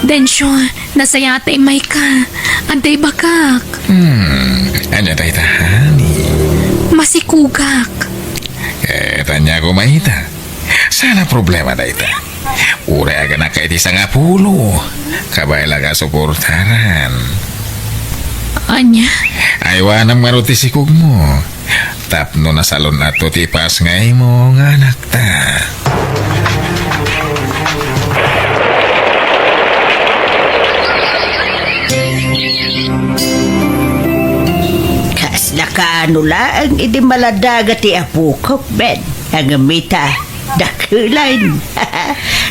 Dencio, nasayaat ta immayka. Adda ibagak. Hmm, ania dayta, honey? Masikogak. Ket ania koma ita? Saan a problema dayta. Uray aganakka iti sangapulo. Kabay la nga suportaran. Ania? Aywanam ngarud ti sikogmo. Tapno nasalun-atto ti pasngaymo nga anakta. Kasla kaano laeng idi maladaga ti apok, Ben. Ngem ita, dakelan.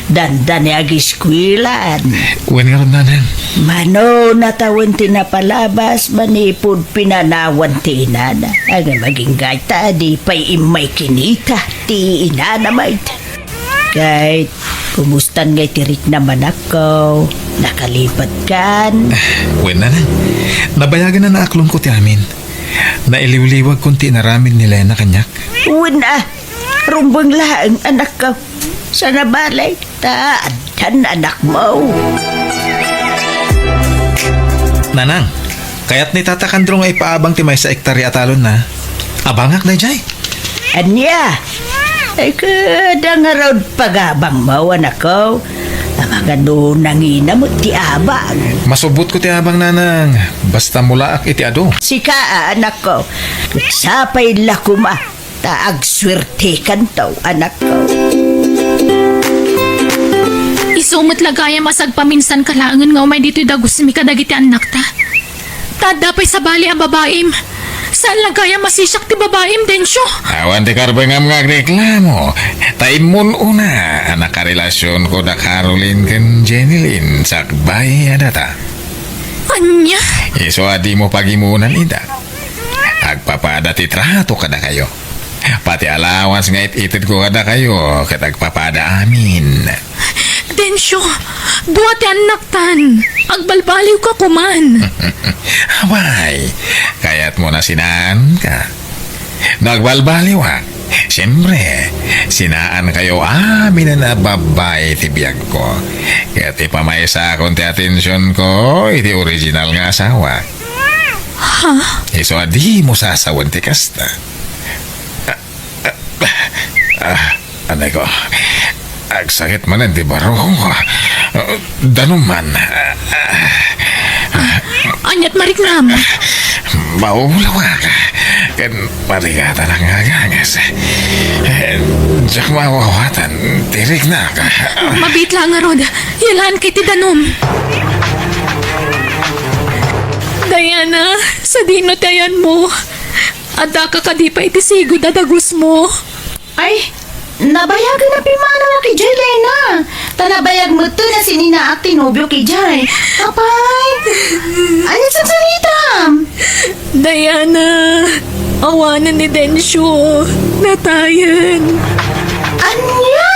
Dandani agiskuelan. Wen ngarud, nanang. Mano natawen ti napalabas manipud pinanawan ti inana. Ngem agingga ita, di pay immay kinita ti inana met. Ket, kumustan ngay ti riknam, anakko? Nakalipatkan? Wen, nanang. Nabayagen a naaklonko ti amin. Nailiwliwagkon ti inaramid ni Lena kaniak. Wen a, rumbeng laeng, anakko. Sangabali, ta addan anakmo. Nanang, kayat ni Tata Kandro nga ipaabang ti maysa a ektarya a talonna. Abangak daydiay. Ania? Ay, kada ngarud pagabangmo, anakko. Amangan no nangina met ti abang. Masubotko ti abang, nanang. Basta mulaak iti adu. Sika a, anakko. Sapay la koma. Ta agsuertekanto, anakko. Isu met la gayam a sagpaminsanka laengen nga umay ditoy dagusmi kadagiti annakta. Ta adda pay sabali a babaim. Saan la gayam a sisiak ti babaim, Dencio? Awan ti karbengam nga agreklamo. Ta immun-una a nakarelasionko da Caroline ken Jenilyn sakbay a data. Ania? Isu a dimo pagimunan ida. Agpapada ti trato kadakayo. Pati allowance nga it-itedko kadakayo ket agpapada amin. Dencio, dua ti annaktan. Agbalbaliwka koman. Apay, kayatmo a sinaanka? No agbalbaliwak, siempre, sinaankayo aminen a babbai ti biagko. Ket ipamaysakon ti atensionko iti original nga asawa. Ha? Isu a dimo sasawen ti kasta. Ah, ah, ah, anay ko. Agsakit manen ti barrokko. Ah, danum man. Ah, ah. Aniat mariknam? Maulawak. Ken marigatan nga aganges. Eh, diak maawatan ti riknak. Mabiit la ngarud. Yalaan kay ti danum. Diana, sadino ti ayanmo? Addaka kadi pay iti sigud a dagusmo? Ay, nabayagen a pimmanawak idiay, Lena. Ta nabayag metten a sininaak ti nobiok idiay. Apay, ania ti sangsangitmo? Diana, awanen ni Dencio. Natayen. Ania?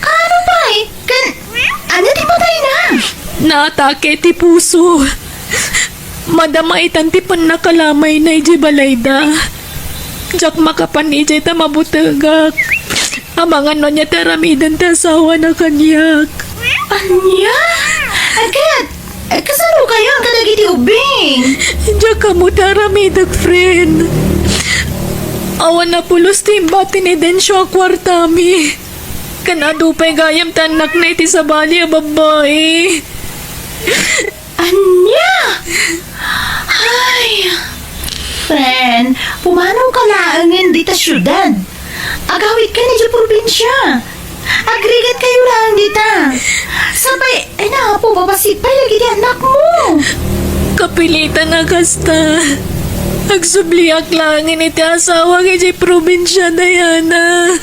Kaano pay? Ken, ania ti patayna? Naatake ti puso. Madama itan ti pannakalamayna idiay balayda. Diak makapan idiay ta mabutegak. Amangan no ania ti aramiden ti asawana kaniak. Ania? Ket, eh, kasano kayon kadagiti ubbing? Diak ammo ti aramidek, friend. Awan a pulos ti imbati ni Dencio a kuartami. Ken adu pay gayam ti annakna iti sabali a babbai. Ania? Ay, friend, pumanawka laengen dita siudad. Agawidka idiay probinsia. Agrigatkayo laeng dita. Sapay, ay na, Apo, babassit pay dagiti annakmo. Kapilitan a kasta. Agsubliak laengen iti asawak idiay probinsia, Diana.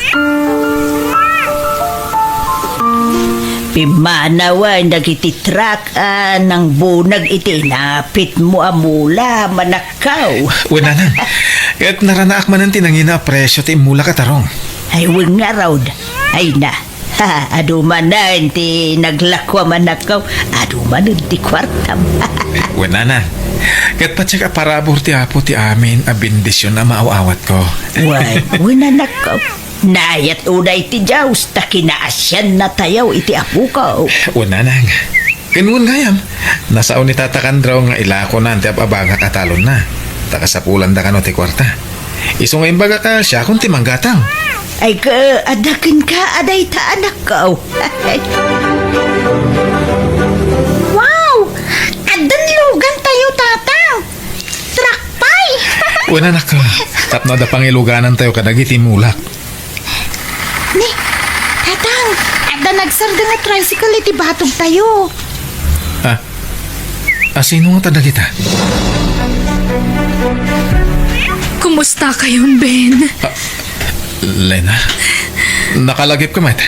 Pimmanawen dagiti truck a nangbunag iti inapitmo a mula, manakkaw. Wen, nanang. Ket naranaak manen ti nangina a presio ti immulak a tarong. Ay, wen ngarud. Ay na. Ha, adu manen ti naglako a manakkaw. Adu manen ti kuartam. Wen, nanang. Ket patiek a parabur ti Apo ti amin a bendision a maaw-awatko. Wen, wen, anakko. Naayat unay ti Dios ta kinaasiannatayo iti apoko. Wen, nanang. Ken wen gayam, nasao ni Tata Kandraw nga ilakonan ti ab-abagak a talonna. Ta kasapulan da kano ti kuarta. Isu nga imbagak a siakon ti manggatang. Ay, ka, adda kenka a dayta, anakko. Wow! Addan lugantayo, Tatang! Truck pay! Wen, anakko, tapno adda pangiluganantayo kadagiti mulak. Ni, Tatang, adda nagsardeng a tricycle iti batogtayo. Ah, asino nga ta dagita? Kumusta kayon, Ben? Ah, Lena, nakalagipka met?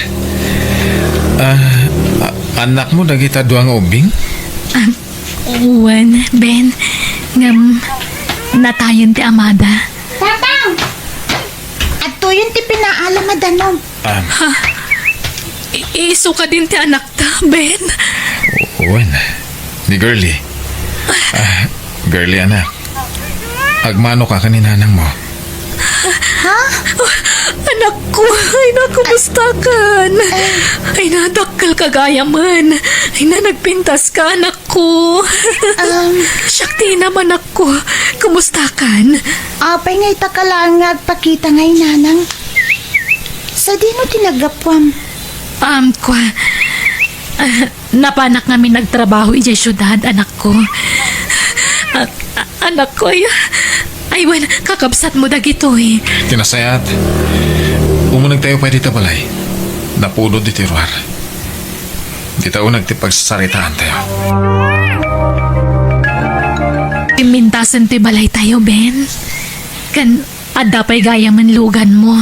Ah, a-, annakmo dagita dua nga ubbing? Ah, wen, Ben. Ngem, natayen ti amada. Tatang! Adtoyen ti pinaalam a danum. Ah, Ha? I-, isu kadin ti anakta, Ben? Wen, ni Girlie. Ah, Girlie, anak. Agmanoka ken ni nanangmo. Ha? Anakko, ay na, kumustakan? Ay na, dakkelka gayamen. Ay na, nagpintaska, anakko. Um. Siak ti inam, anakko. Kumustakan? Apay nga ita ka laeng nga agpakita nga inanang? Sadino ti naggapuam? Um, kua, ah, napanak ngamin nagtrabaho idiay siudad, anakko. Ah, ah, anakko, ay, ay, wen, kakabsatmo dagitoy. Ti nasayaat, umunegtayo pay dita balay. Napudot ditoy ruar. Dita uneg ti pagsasaritaantayo. Pimmintasen ti balaytayo, Ben. Ken adda pay gayamen luganmo.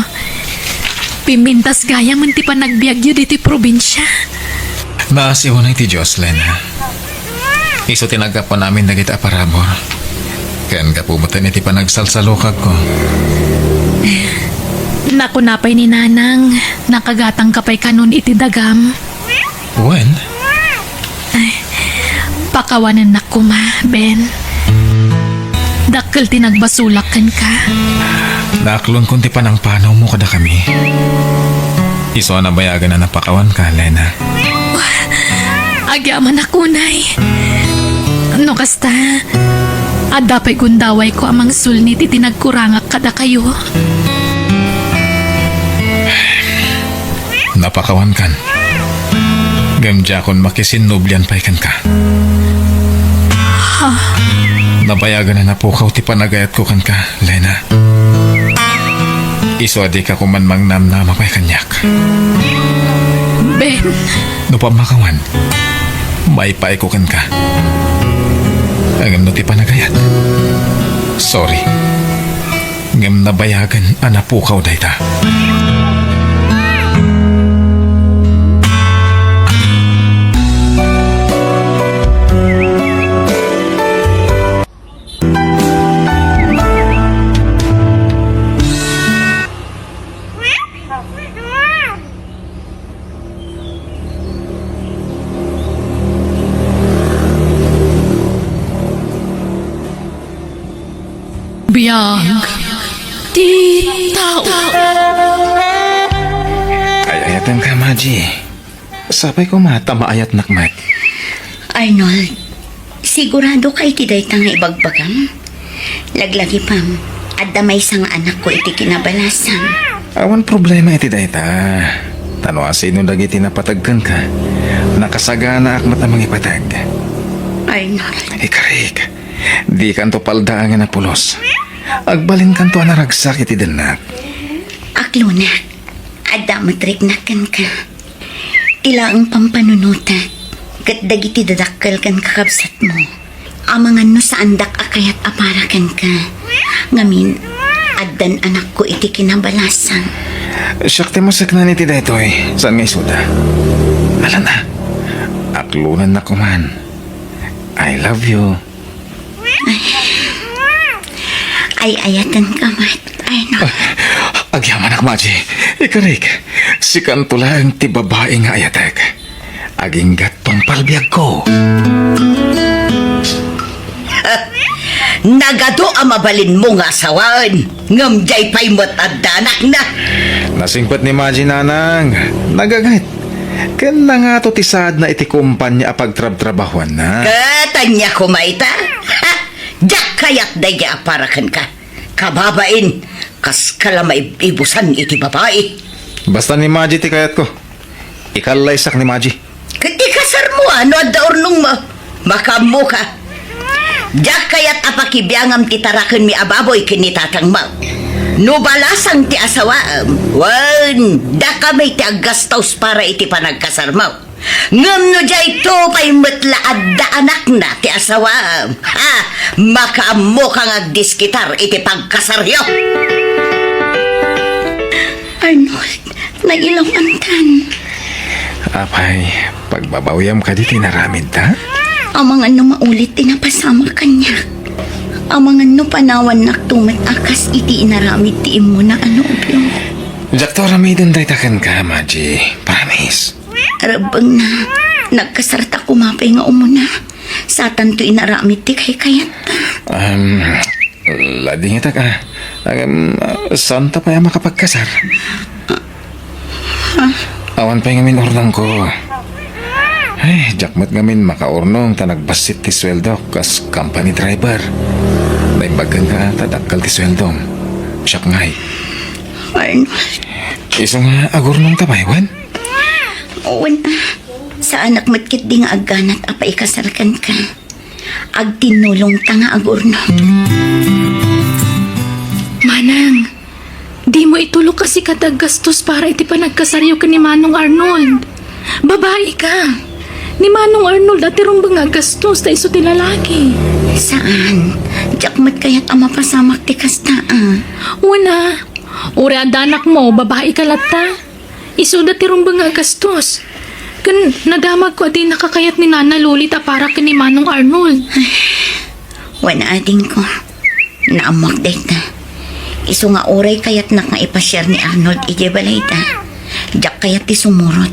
Pimmintas gayamen ti panagbiagyo ditoy probinsia. Naasiw unay ti Dios, Lena. Isu ti naggapuan amin dagita a parabur. Ken gapu met iti panagsalsalukagko. Nakuna pay ni Nanang, nakagatangka pay kanon iti dagam. Wen? Ay, pakawanennak koma, Ben. Dakkel ti nagbasolak kenka. Naaklonkon ti panangpanawmo kadakami. Isu a nabayagen a napakawanka, Lena. Agyamanak unay. No kasta, adda pay gundawayko a mangsulni ti nagkurangak kadakayo. Napakawankan. Ngem diakon makisinnublian pay kenka. Ha? Nabayagen a napukaw ti panagayatko kenka, Lena. Isu a dika koma mangnamnama pay kaniak. Ben. No pammakawan, maipaayko kenka. Ngem no ti panagayat, sorry. Ngem nabayagen a napukaw dayta. Biag ti tao. Ay-ayatenka, Maji. Sapay koma ta maayatnak met. Arnold, sigurado ka iti dayta nga ibagbagam? Laglagipem, adda maysa nga anakko iti kinabalasan. Awan problema iti dayta. Ta no asino dagiti napateg kenka, nakasaganaak met a mangipateg. Arnold. Ikarik, dikanto paldaangen a pulos. Agbalinkanto a naragsak iti dennak. Aklonak, adda met riknak kenka. Ti laeng pampanunotak, ket dagiti dadakkel ken kakabsatmo. Amangan no saandak a kayat a para kenka. Ngamin, addan anakko iti kinabalasang. Siak ti maseknan iti daytoy, saan nga isuda. Ala na, aklonannak koman. I love you. Ay, ayatenka met, Arnold. Ah, agyamanak, Maji. Ikarik, sikanto laeng ti babai nga ayatek. Aginggat tungpal biagko. Nagadu a mabalinmo nga asawaen, ngem diay pay met adda anakna. Nasingpet ni Maji, nanang. Nagaget. Ken nangato ti saadna iti kumpanya a pagtrabtrabahuanna. Ket ania koma ita? Ha? Diak kayat daydi a para kenka. Kababain, kaska la maib-ibusan iti babai. Basta ni Maji ti kayatko. Ikallaysak ni Maji. Ket ikasarmo a no adda urnongmo. Makaammoka. Diak kayat a pakibiangam ti tarakenmi a baboy ken ni tatangmo. No balasang ti asawaem, wen, dakami ti aggastos para iti panagkasarmo. Ngem no daytoy pay met la adda anakna ti asawaem, ha, makaammoka nga agdiskitar iti pagkasaryo. Arnold, nailawankan. Apay, pagbabawiam kadi ti inaramidta? Amangan no maulit ti napasamak kaniak. Amangan no panawannakto met a kas iti inaramid ti immuna a nobio. Diakto aramiden dayta kenka, Maji. Promise. Rebbengna, nagkasarta koma pay nga umuna. Satanto inaramid ti kaykayatta. Um, ladingitak, ah. Um, saanta pay a makapagkasar? Awan pay ngamin urnongko. Ay, diak met ngamin makaurnong ta nagbassit ti sueldok kas company driver. Naimbag kenka ta dakkel ti sueldom. Siak ngay. Arnold. Isu nga agurnongta pay, wen? Wen, ah. Saanak met ketdi nga agganat a paikasar kenka. Agtinnulongta nga agurnong. Manang, dimo itulok a sika ti aggastos para iti panagkasaryo ken ni Manong Arnold. Babaika. Ni Manong Arnold a ti rumbeng nga aggastos ta isu ti lalaki. Saan? Diak met kayat a mapasamak ti kasta, ah. Wen a. Uray adda anakmo, babaika latta. Isuda ti rumbeng nga agastos. Ken nadamagko a dinaka kayat ni Nana Loli ta para ken ni Manong Arnold. Wen, adingko. Naammoak dayta. Isu nga uray kayatnak nga ipasiar ni Arnold idiay balayda, diak kayat ti sumurot.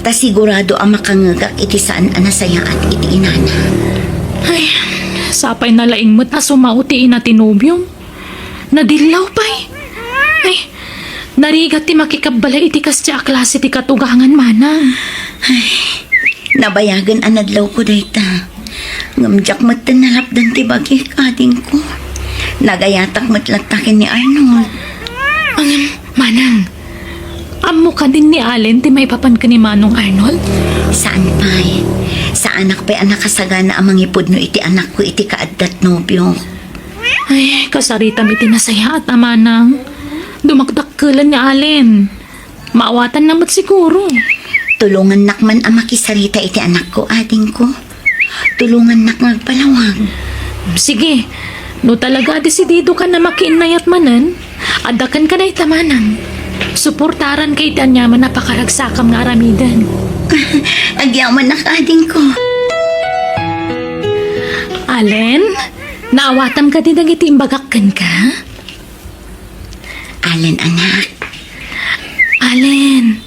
Ta sigurado a makangngegak iti saan a nasayaat iti inana. Ay, sapay nalaing met a sumao ti ina ti nobiom. Nadillaw pay. Ay, narigat ti makikabbalay iti kasdiay a klase ti katugangan, manang. Ay, nabayagen a nadlawko dayta. Ngem diak metten nalapdan ti bagik, adingko. Nagayatak met latta ken ni Arnold. Ngem, manang, ammo kadin ni Allen ti maipapan ken ni Manong Arnold? Saan pay. Saanak pay a nakasagana a mangipudno iti anakko iti kaaddat nobiok. Ay, kasaritam iti nasayaat a manang. Dumakdakkelen ni Allen. Maawatanna met siguro. Tulongannak man a makisarita iti anakko, adingko. Tulongannak nga agpalawag. Sige, no talaga a desididokan a makiinnayat manen, adda kenka dayta manang. Suportaranka iti aniaman a pakaragsakam nga aramiden. Agyamanak, adingko. Allen, naawatam kadi dagiti imbagak kenka? Allen, anak. Allen,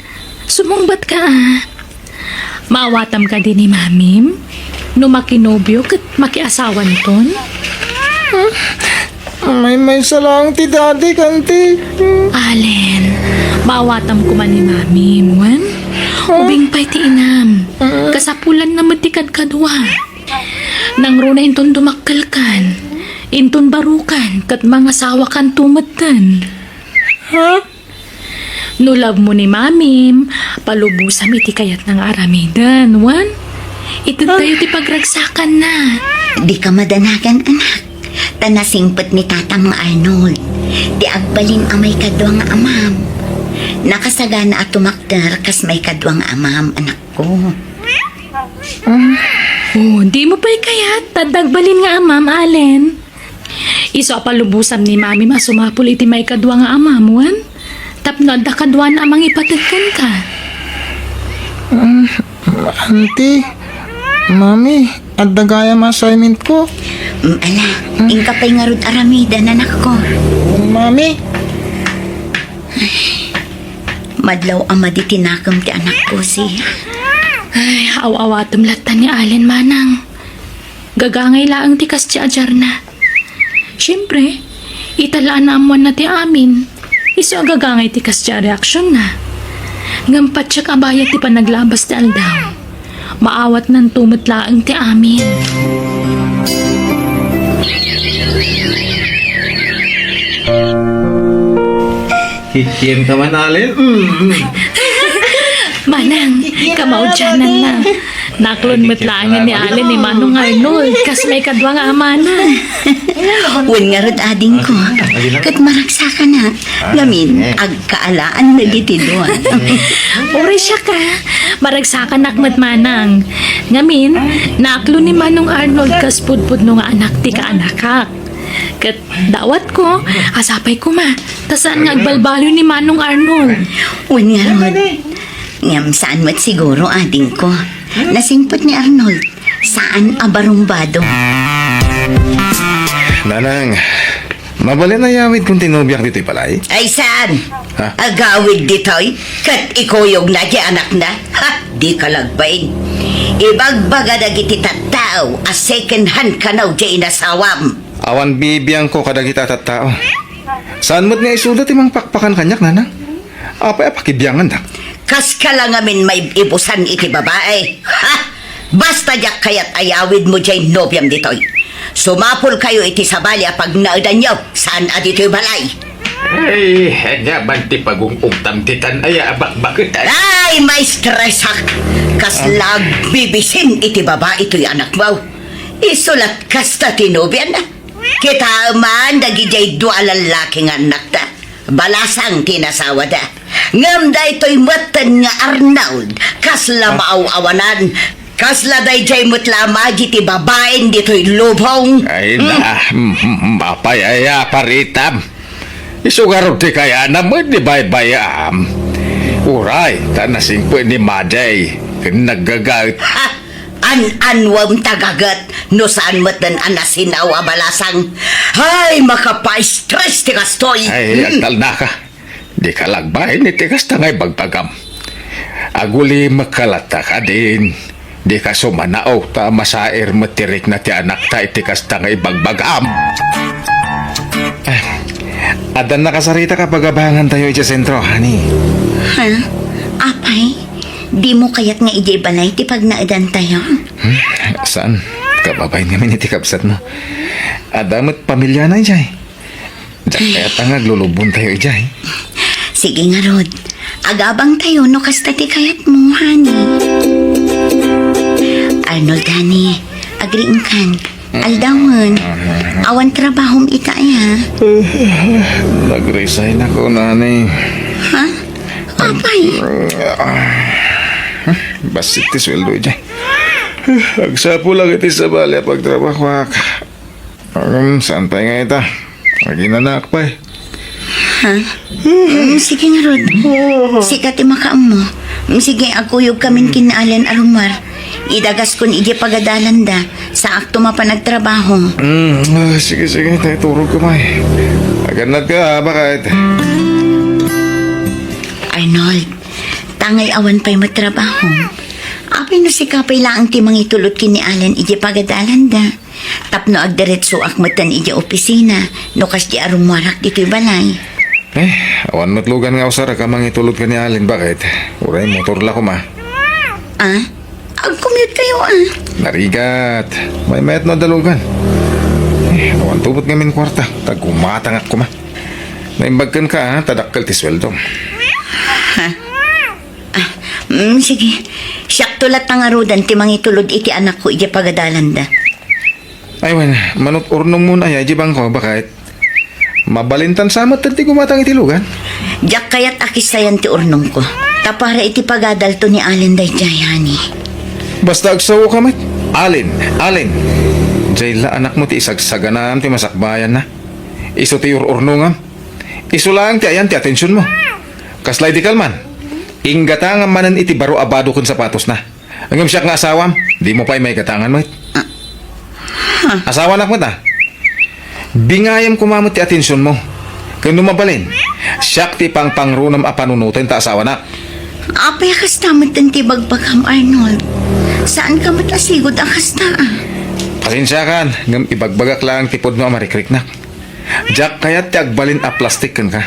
sumungbat ka, ah. Maawatam kadi ni Mamim? No makinobio ket makiasawanton? Hmm? Maymaysa laeng ti daddy, kanti. Allen, maawatam koma ni Mamim, wen? Huh? Ubing pay ti inam. Hmm? Kasapulanna met ti kadkadua. Nangruna inton dumakkelkan, inton barokan, ket mangasawakanto metten. Ha? No love mo ni Mamim, palubosam iti kayatna nga aramiden, wen? Itedtayo ti pagragsakanna. Dika madanagan, anak. Ta nasingpet ni Tatang nga Arnold ti agbalin a maikadua nga amam. Nakasagana a tumakder kas maikadua nga amam, anakko. Oh, dimo pay kayat? Adda agbalin nga amam, Allen. Isu a palubosam ni Mami a sumapul iti maikadua nga amam, wen? Tapno adda kaduana a mangipated kenka. Mm, Auntie, Mami, adda gayam assignment ko. Mm, ala, inka pay ngarud aramiden, anakko. Mami. Madlaw a madi ti nakem ti anakko, Sia. Ay, aw-awatem latta ni Allen, manang. Gagangay laeng ti kasdiay a diarna. Siempre, ita la a naammoanna ti amin. Isu a gagangay ti kasdiay a reaksionna. Ngem patiek a bayat ti panaglabas ti aldaw. Maawatnanto met laeng ti amin. Kikienka man, Allen? Mm. Manang, kamaudiananna. Naaklon met laengen ni Allen ni Manong Arnold, kas maikadua nga amana. Wen ngarud, adingko, ket maragsakanak. Ngamin, agkaalaan dagiti dua. Uray siak, a, maragsakanak met, manang. Ngamin, naaklon ni Manong Arnold kas pudpudno nga anak ti kaanakak. Ket dawatko a sapay koma, ta saan nga agbalbaliw ni Manong Arnold. Wen ngarud. Ngem saan met siguro, adingko. Nasingpet ni Arnold. Saan a barumbado. Nanang, mabalin a yawidkon ti nobiak ditoy balay? Ay, saan? Ha? Agawid ditoy? Ket ikuyogna ti anakna? Ha? Dika lagbain. Ibagbaga dagiti tattao a second hand kano ti inasawam. Awan bibiangko kadagiti a tattao. Saan met nga isuda ti mangpakpakan kaniak, nanang? Apay a pakibiangandak? Kaska la ngamin maibusan iti babai. Ha? Basta diak kayat a yawidmo diay nobiam ditoy. Sumapulkayo iti sabali a pagnaedanyo, saan a ditoy balay. Ay, ania man ti pagung-ugtam ditan aya a bakbaketan? Ay, maestresak! Kasla agbibisin iti babai toy anakmo. Isu la't kasta ti nobiana. Kitaem man dagidiay dua a lallaki nga annakta. Balasang ti nasawada. Ngem daytoy metten nga Arnold, kasla maaw-awanan. Kasla daydiay met la a madi ti babaen ditoy lubong. Ay na, mm, mm, apay aya, paritam. Isu ngarud ti kayana met ni baybay-am. Uray, ta nasingpet ni madi ken naggagaet. Ha? An-anwem ta gaget no saan metten a nasinaw a balasang. Ay, makapaistres ti kastoy. Ay, hmm, agtalnaka. Dika lagbain iti kasta nga ibagbagam. Agulimekka latta kadin. Dika sumanaw ta masair met ti rikna ti anakta iti kasta nga ibagbagam. Ah, addan nakasarita a pagabangantayo iti sentro, honey. Ha? Apay? Dimo kayat nga idiay balay ti pagnaedantayo? Hmm? Saan? Kababain ngamin iti kabsatmo. Adda met pamiliana idiay. Diak kayat nga aglulubontayo idiay. Sige ngarud. Agabangtayo no kasta ti kayatmo, honey. Arnold, honey, agriingkan. Aldawen. Awan trabahom ita aya? Nag-resign ako, honey. Ha? Apay? Bassit ti sweldo idiay. Agsapulak iti sabali a pagtrabahoak. Um, saan pay nga ita? Aginanak pay. Ha? Mm, sige ngarud. Sika ti makaammo. Mm, sige, agkuyogkamin ken ni Allen a rummuar. Idagaskon idiay pagadalanda. Saakto mapan agtrabaho. Mm, ah, sige, sige. Tay turogko pay. Agannadka, ha, baket. Arnold, tangay awan pay met trabahom. Apay no sika pay laeng ti mangitulod ken ni Allen idiay pagadalanda. Tapno agdiretsoak metten idiay opisina no kasdi a rummuarak ditoy balay. Eh, awan met lugan nga usarek a mangitulod ken ni Allen, baket? Uray motor la koma. Ah? Agcommute kayo, ah? Narigat. Maymayat no adda lugan. Eh, awan tubot ngamin kuarta. Tagumatangak koma. Naimbag kenka, ah, ta dakkel ti sueldo. Ha? Ah, mm, sige. Siakto latta ngaruden ti mangitulod iti anakko idiay pagadalanda. Ay, wen, manut-urnongmon aya idiay bangko, baket? Mabalintan sa met ti gumatang iti lugan. Diak kayat a kissayan ti urnongko. Ta para iti pagadalto ni Allen daydiay, honey. Basta agsaoka met. Alin, Alin. Diay la anakmo ti isagsaganam ti masakbayanna. Isu ti ur-urnongam. Isu laeng ti ayan ti atensionmo. Kasla idi kalman, inggatangam manen iti baro a bado ken sapatosna. Ngem siak nga asawam, dimo pay maigatangan met. Asawanak met a. Bingayem koma met ti atensionmo. Ken no mabalin, siak ti ipangpangronam a panunoten ta asawanak. Apay a kasta met ti ibagbagam, Arnold? Saanka met a sigud a kasta, a. Pasensiakan, ngem ibagbagak laeng ti pudno a marikriknak. Diak kayat ti agbalin a plastik kenka.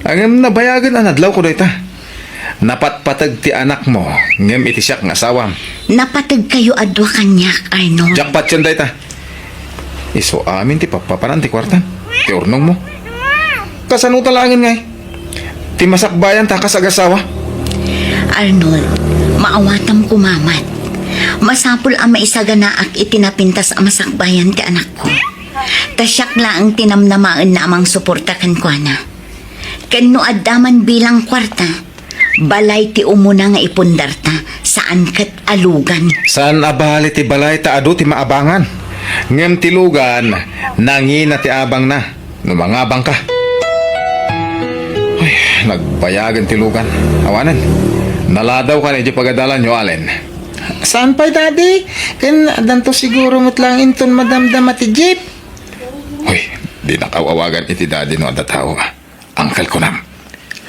Ngem nabayagen a nadlawko dayta. Napatpateg ti anakmo, ngem iti siak nga asawam. Napategkayo a dua kaniak, Arnold. Diak patien dayta. Isu amin ti pappapanan ti kuartam, ti urnongmo. Kasano ta laengen ngay? Ti masakbayan ta kas agasawa? Arnold, maawatam koma met. Masapul a maisaganaak iti napintas a masakbayan ti anakko. Ta siak laeng ti namnamaenna a mangsuporta kenkuana. Ken no adda man bilang kuarta, balay ti umuna nga ipundarta, saan ket a lugan. Saan a bali ti balay ta adu ti maabangan. Ngem ti lugan, nangina ti abangna no mangabangka. Ay, nagbayagen ti lugan. Awanen, naladawkan idiay pagadalanyo, Allen. Saan pay, Daddy? Ken addanto siguro met laeng inton madamdama ti jeep. Hoy, dinak aw-awagan iti daddy no adda tao, a. Uncle kunam.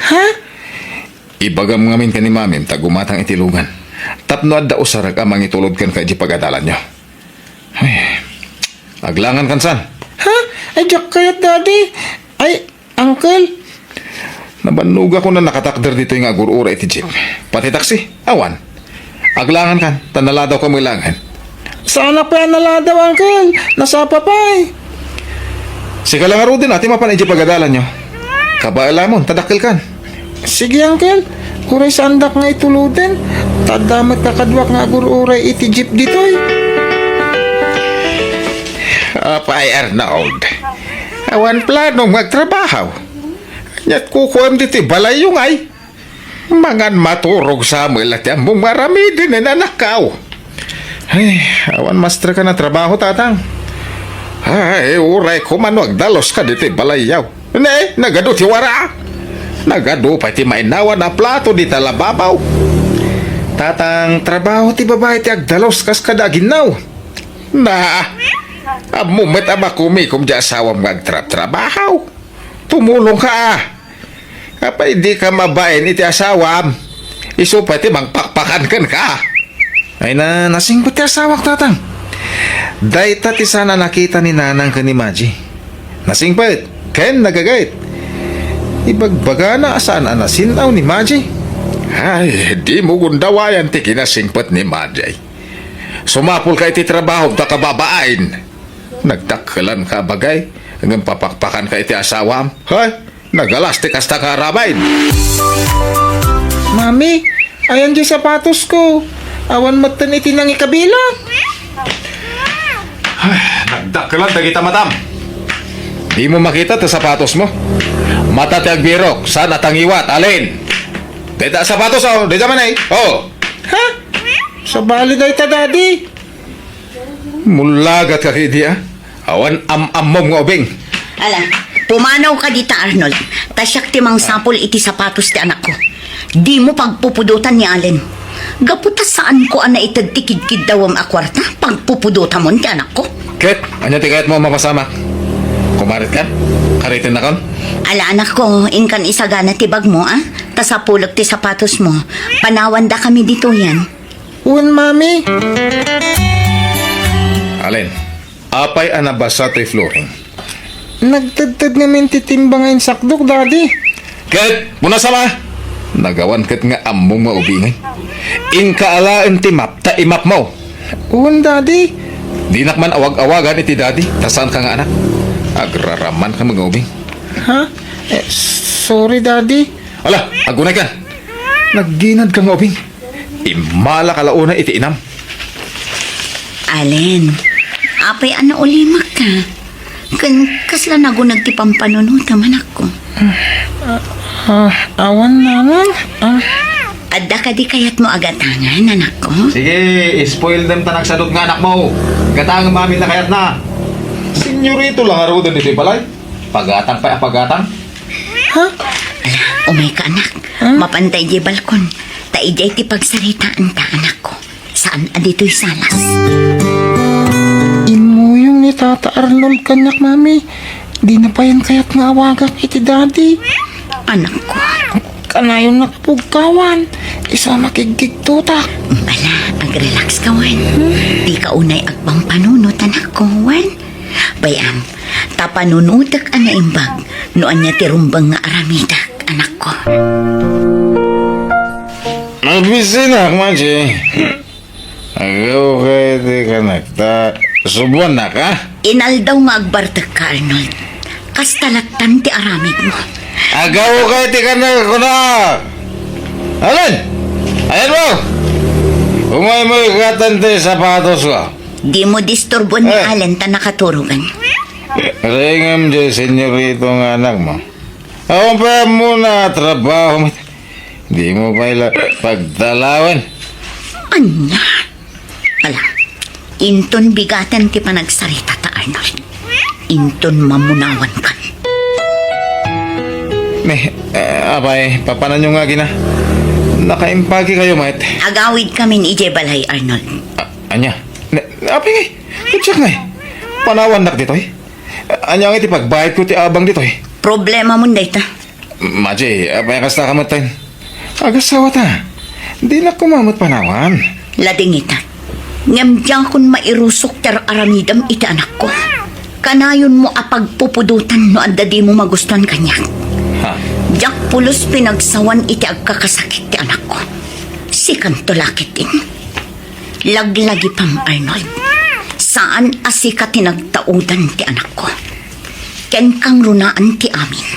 Ha? Ibagam ngamin ken ni Mamim ta gumatang iti lugan. Tapno adda usarek a mangitulod kenka idiay pagadalanyo. Ay, aglangankan san? Ha? Ay, diak kayat, Daddy. Ay, Uncle. Nabannogakon a nakatakder ditoy nga agur-uray iti jeep. Pati taksi, awan. Aglangankan, ta naladawka met laengen. Saanak pay a naladaw, Uncle. Nasapa pay. Sika la ngaruden a ti mapan idiay pagadalanyo. Kabaelamon, ta dakkelkan. Sige, Uncle. Uray saandak nga ituloden, ta adda met kakaduak nga agur-uray iti jeep ditoy. Apay, Arnold. Awan planom nga agtrabaho. Ania't kukuem ditoy balayyo ngay? Mangan maturog sa met la ti ammom nga aramiden, anakko. Ay, awan masterka a trabaho, Tatang. Ay, uray koma no agdaluska ditoy balayyo. Ne, nagadu ti wara. Nagadu pay ti mainawan a plato dita lababaw. Tatang, trabaho ti babai ti agdalus kas kada aginnaw. Na, ammom met a makumikom ti asawam nga agtrabtrabaho. Tumulongka, a. Apay dika mabain iti asawam? Isu pay ti mangpakpakan kenka. Ay na, nasingpet ti asawak, Tatang. Dayta ti saan a nakita ni Nanang ken ni Maji. Nasingpet ken nagagayt. Ibagbagana a saan a nasin-aw ni Maji. Ay, dimo gundawayan ti kinasingpet ni Maji. Sumapulka iti trabahom ta kababain. Nagdakkelanka a bagay, ngem papakpakanka iti asawam. Hay, nagalas ti kasta nga aramid. Mami, ayan diay sapatosko. Awan metten iti nangikabilak. Ay, nagdakkelan dagita matam. Dimo makita ti sapatosmo. Mata ti agbirok, saan a tangiwat, Allen? Dayta a sapatos, o, dayta man, ay. O. Ha? Sabali dayta, Daddy. Mullagatka ketdi, a. Awan am-ammom nga ubing. Ala, pumanawka dita, Arnold. Ta siak ti mangsapul iti sapatos ti anakko. Dimo pagpupudotan ni Allen. Gapu ta saanko a naited ti kidkiddawem a kuarta, pagpupudotamon ti anakko. Ket, ania ti kayatmo a mapasamak? Kumaritkan? Karitennakon? Ala, anakko, inkan isagana ti bagmo, a. Ta sapulek ti sapatosmo. Panawandakami ditoyen. Wen, Mami. Allen, apay a nabasa toy flooring? Nagtedted ngamin ti timba nga insakdok, Daddy. Ket, punas a la! Nagawan ket nga ammom nga ubingen. Inka alaen ti map ta imapmo. Wen, Daddy. Dinak man awag-awagan iti Daddy, ta saanka nga anak. Agraramanka met nga ubing. Ha? Eh, sorry, Daddy. Ala, agunayka. Nagginadka nga ubing. Immalaka la unay iti inam. Allen, apay a naulimakka? Ken kasla nagunag ti pampanunotam, anakko? Ah, ah, awan, Nanang. Ah. Adda kadi kayatmo a gatangan, anakko? Sige, spoil dem ta nagsadut nga anakmo. Gatangem amin a kayatna. Senyorito la ngaruden ditoy balay. Pagatang pay a pagatang. Ha? Ala, umayka, anak. Ha? Mapanta idiay balkon. Ta idiay ti pagsaritaanta, anakko. Saan a ditoy salas. Immuyong ni Tata Arnold kaniak, Mami. Dina payen kayat nga awagak iti Daddy. Anakko. Kanayon nga kapugkawan. Isu a makigkigtotak. Bala, agrelax ka, wen. Dika unay agpampanunot, anakko, wen. Bay-am, ta panunotek a naimbag no ania ti rumbeng nga aramidek, anakko. Magbisinak, Maji. Agaw ka iti kanak ta subuannak, ha? Inaldaw nga agbartekka, Arnold. Kasta lattan ti aramidmo. Agaw ka iti kanak, kunak! Alin? Ayan mo! Umaymo ikatan ti sapatosko. Dimo disturboen ni Eh. Allen ta nakaturogan. Rengem di senyorito nga anakmo. Awan pay ammona a trabaho met. Dimo pay la pagtalawen. Ania? Ala, inton bigaten ti panagsaritata, Arnold. Inton mamunawankan. Ne, eh, apay, papananyo nga agina? Nakaimpagikayo met. Agawidkamin idiay balay, Arnold. A-, ania? Ne, apay ngay? Kutsak ngay? Panawannak ditoy? Ania ngay ti pagbayadko ti abang ditoy? Problemamon dayta. Maji, apay a kasta ka metten? Agasawata. Dinak koma met panawan. Ladingita. Ngem diakon mairusok ti ar-aramidem iti anakko. Kanayonmo a pagpupudotan no adda dimo magustuan kaniak. Ha? Diak pulos pinagsawan iti agkakasakit ti anakko. Sikanto la ketdin. Laglagipem, Arnold. Saan a sika ti nagtaudan ti anakko. Ken kangrunaan ti amin.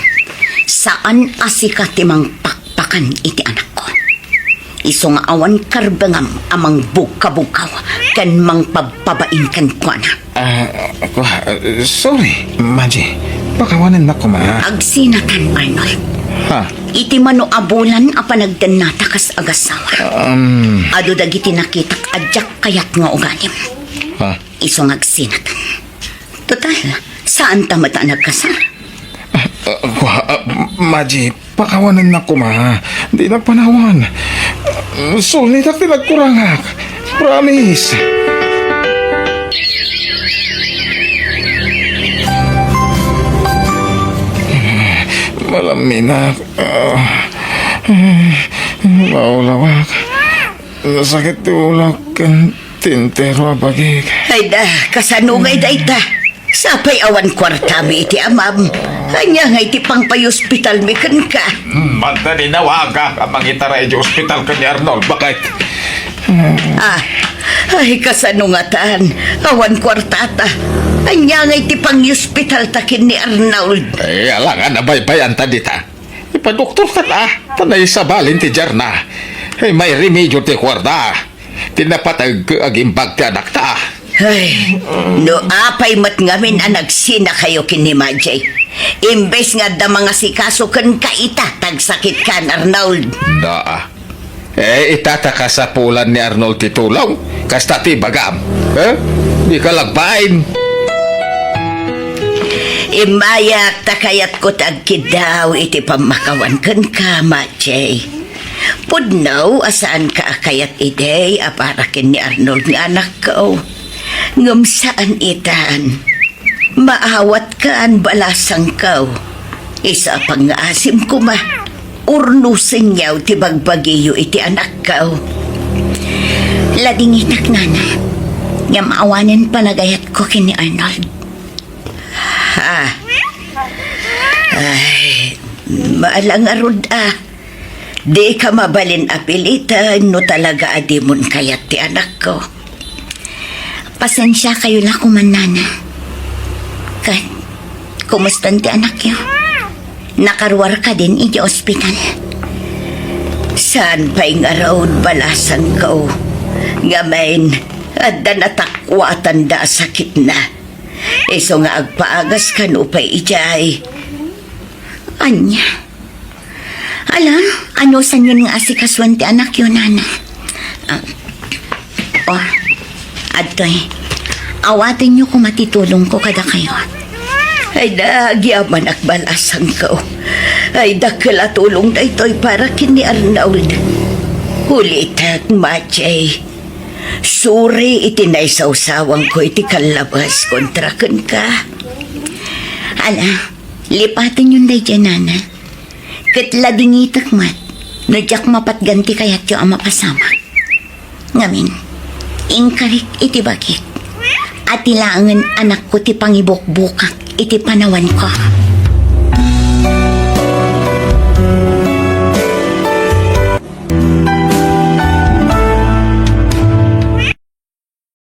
Saan a sika ti mangpakpakan iti anakko. Isu nga awan karbengam a mangbugkabugkaw ken mangpabpabain kenkuana. Ah, kua-, ah, sorry, Maji. Pakawanennak koma. Agsinatan, Arnold. Ha? Iti mano a bulan a panagdennata kas agasawa. Um. Adu dagiti nakitak a diak kayat nga ugalim. Ha? Isu nga agsinatan. Total, saanta met a nagkasar. Ah, ah, kua-, ah, Maji, pakawanennak koma. Dinak panawan. Sulnitak ti nagkurangak. Promise. Malaminak. Ah, maulawak. Nasakit ti ulak ken ti entero a bagik. Ay da, kasano ngay dayta? Sapay awan kuartami iti amam. Ania ngay ti pangpayospitalmi kenka? Hmm, manta dinawagak a mangitara iti ospital ken ni Arnold. Bakit? Ah, ay, kasano ngatan? Awan kuartata. Ania ngay ti pangyospitalta ken ni Arnold? Eh, alangan a baybayanta dita. Ipadoktorta ta, ta naisabalin ti diarna. Eh, may remedio ti kuarta. Ti napateg ket agimbag ti anakta. Ay, no apay met ngamin a nagsinakayo ken ni Majay. Imbes nga adda mangasikaso kenka ita, ta agsakitkan, Arnold. Naa. Eh, ita ta kasapulan ni Arnold ti tulong. Kasta ti ibagam. Eh? Dika lagbain. Immayak ta kayatko ti agkiddaw iti pammakawan kenka, Majay. Pudno a saanka a kayat idi a para ken ni Arnold nga anakko. Ngem saan itan. Maawatkan, balasangko. Isu a pangngaasim koma. Urnosenyo ti bagbagiyo iti anakko. Ladingitak, nana. Ngem awanen panagayatko ken ni Arnold. Ha? Ay, maalangarud a. Dika mabalin a pilitan no talaga a dimon kayat ti anakko. Pasensiakayo la koma, nana. Ket, kumustan ti anakyo? Nakaruar kadin iti ospital? Saan pay ngarud, balasangko. Ngamin, adda natakuatanda a sakitna. Isu nga agpaagas kano pay idiay. Ania? Ala, anusanyon nga asikasuan ti anakyo, nana? Ah, oh, adtoy. Awatenyo koma ti tulongko kadakayo. Ay, nagyamanak balasangko. Ay, dakkel a tulong daytoy para ken ni Arnold. Ulitek, Majay. Sorry iti naisawsawangko iti kallabas kontra kenka. Ala, lipatenyon daydiay, nana. Ket ladingitek met no diak mapatgan ti kayatyo a mapasamak. Ngamin, inkarik iti bagik a ti laengen anakko ti pangibukbukak iti panawanko.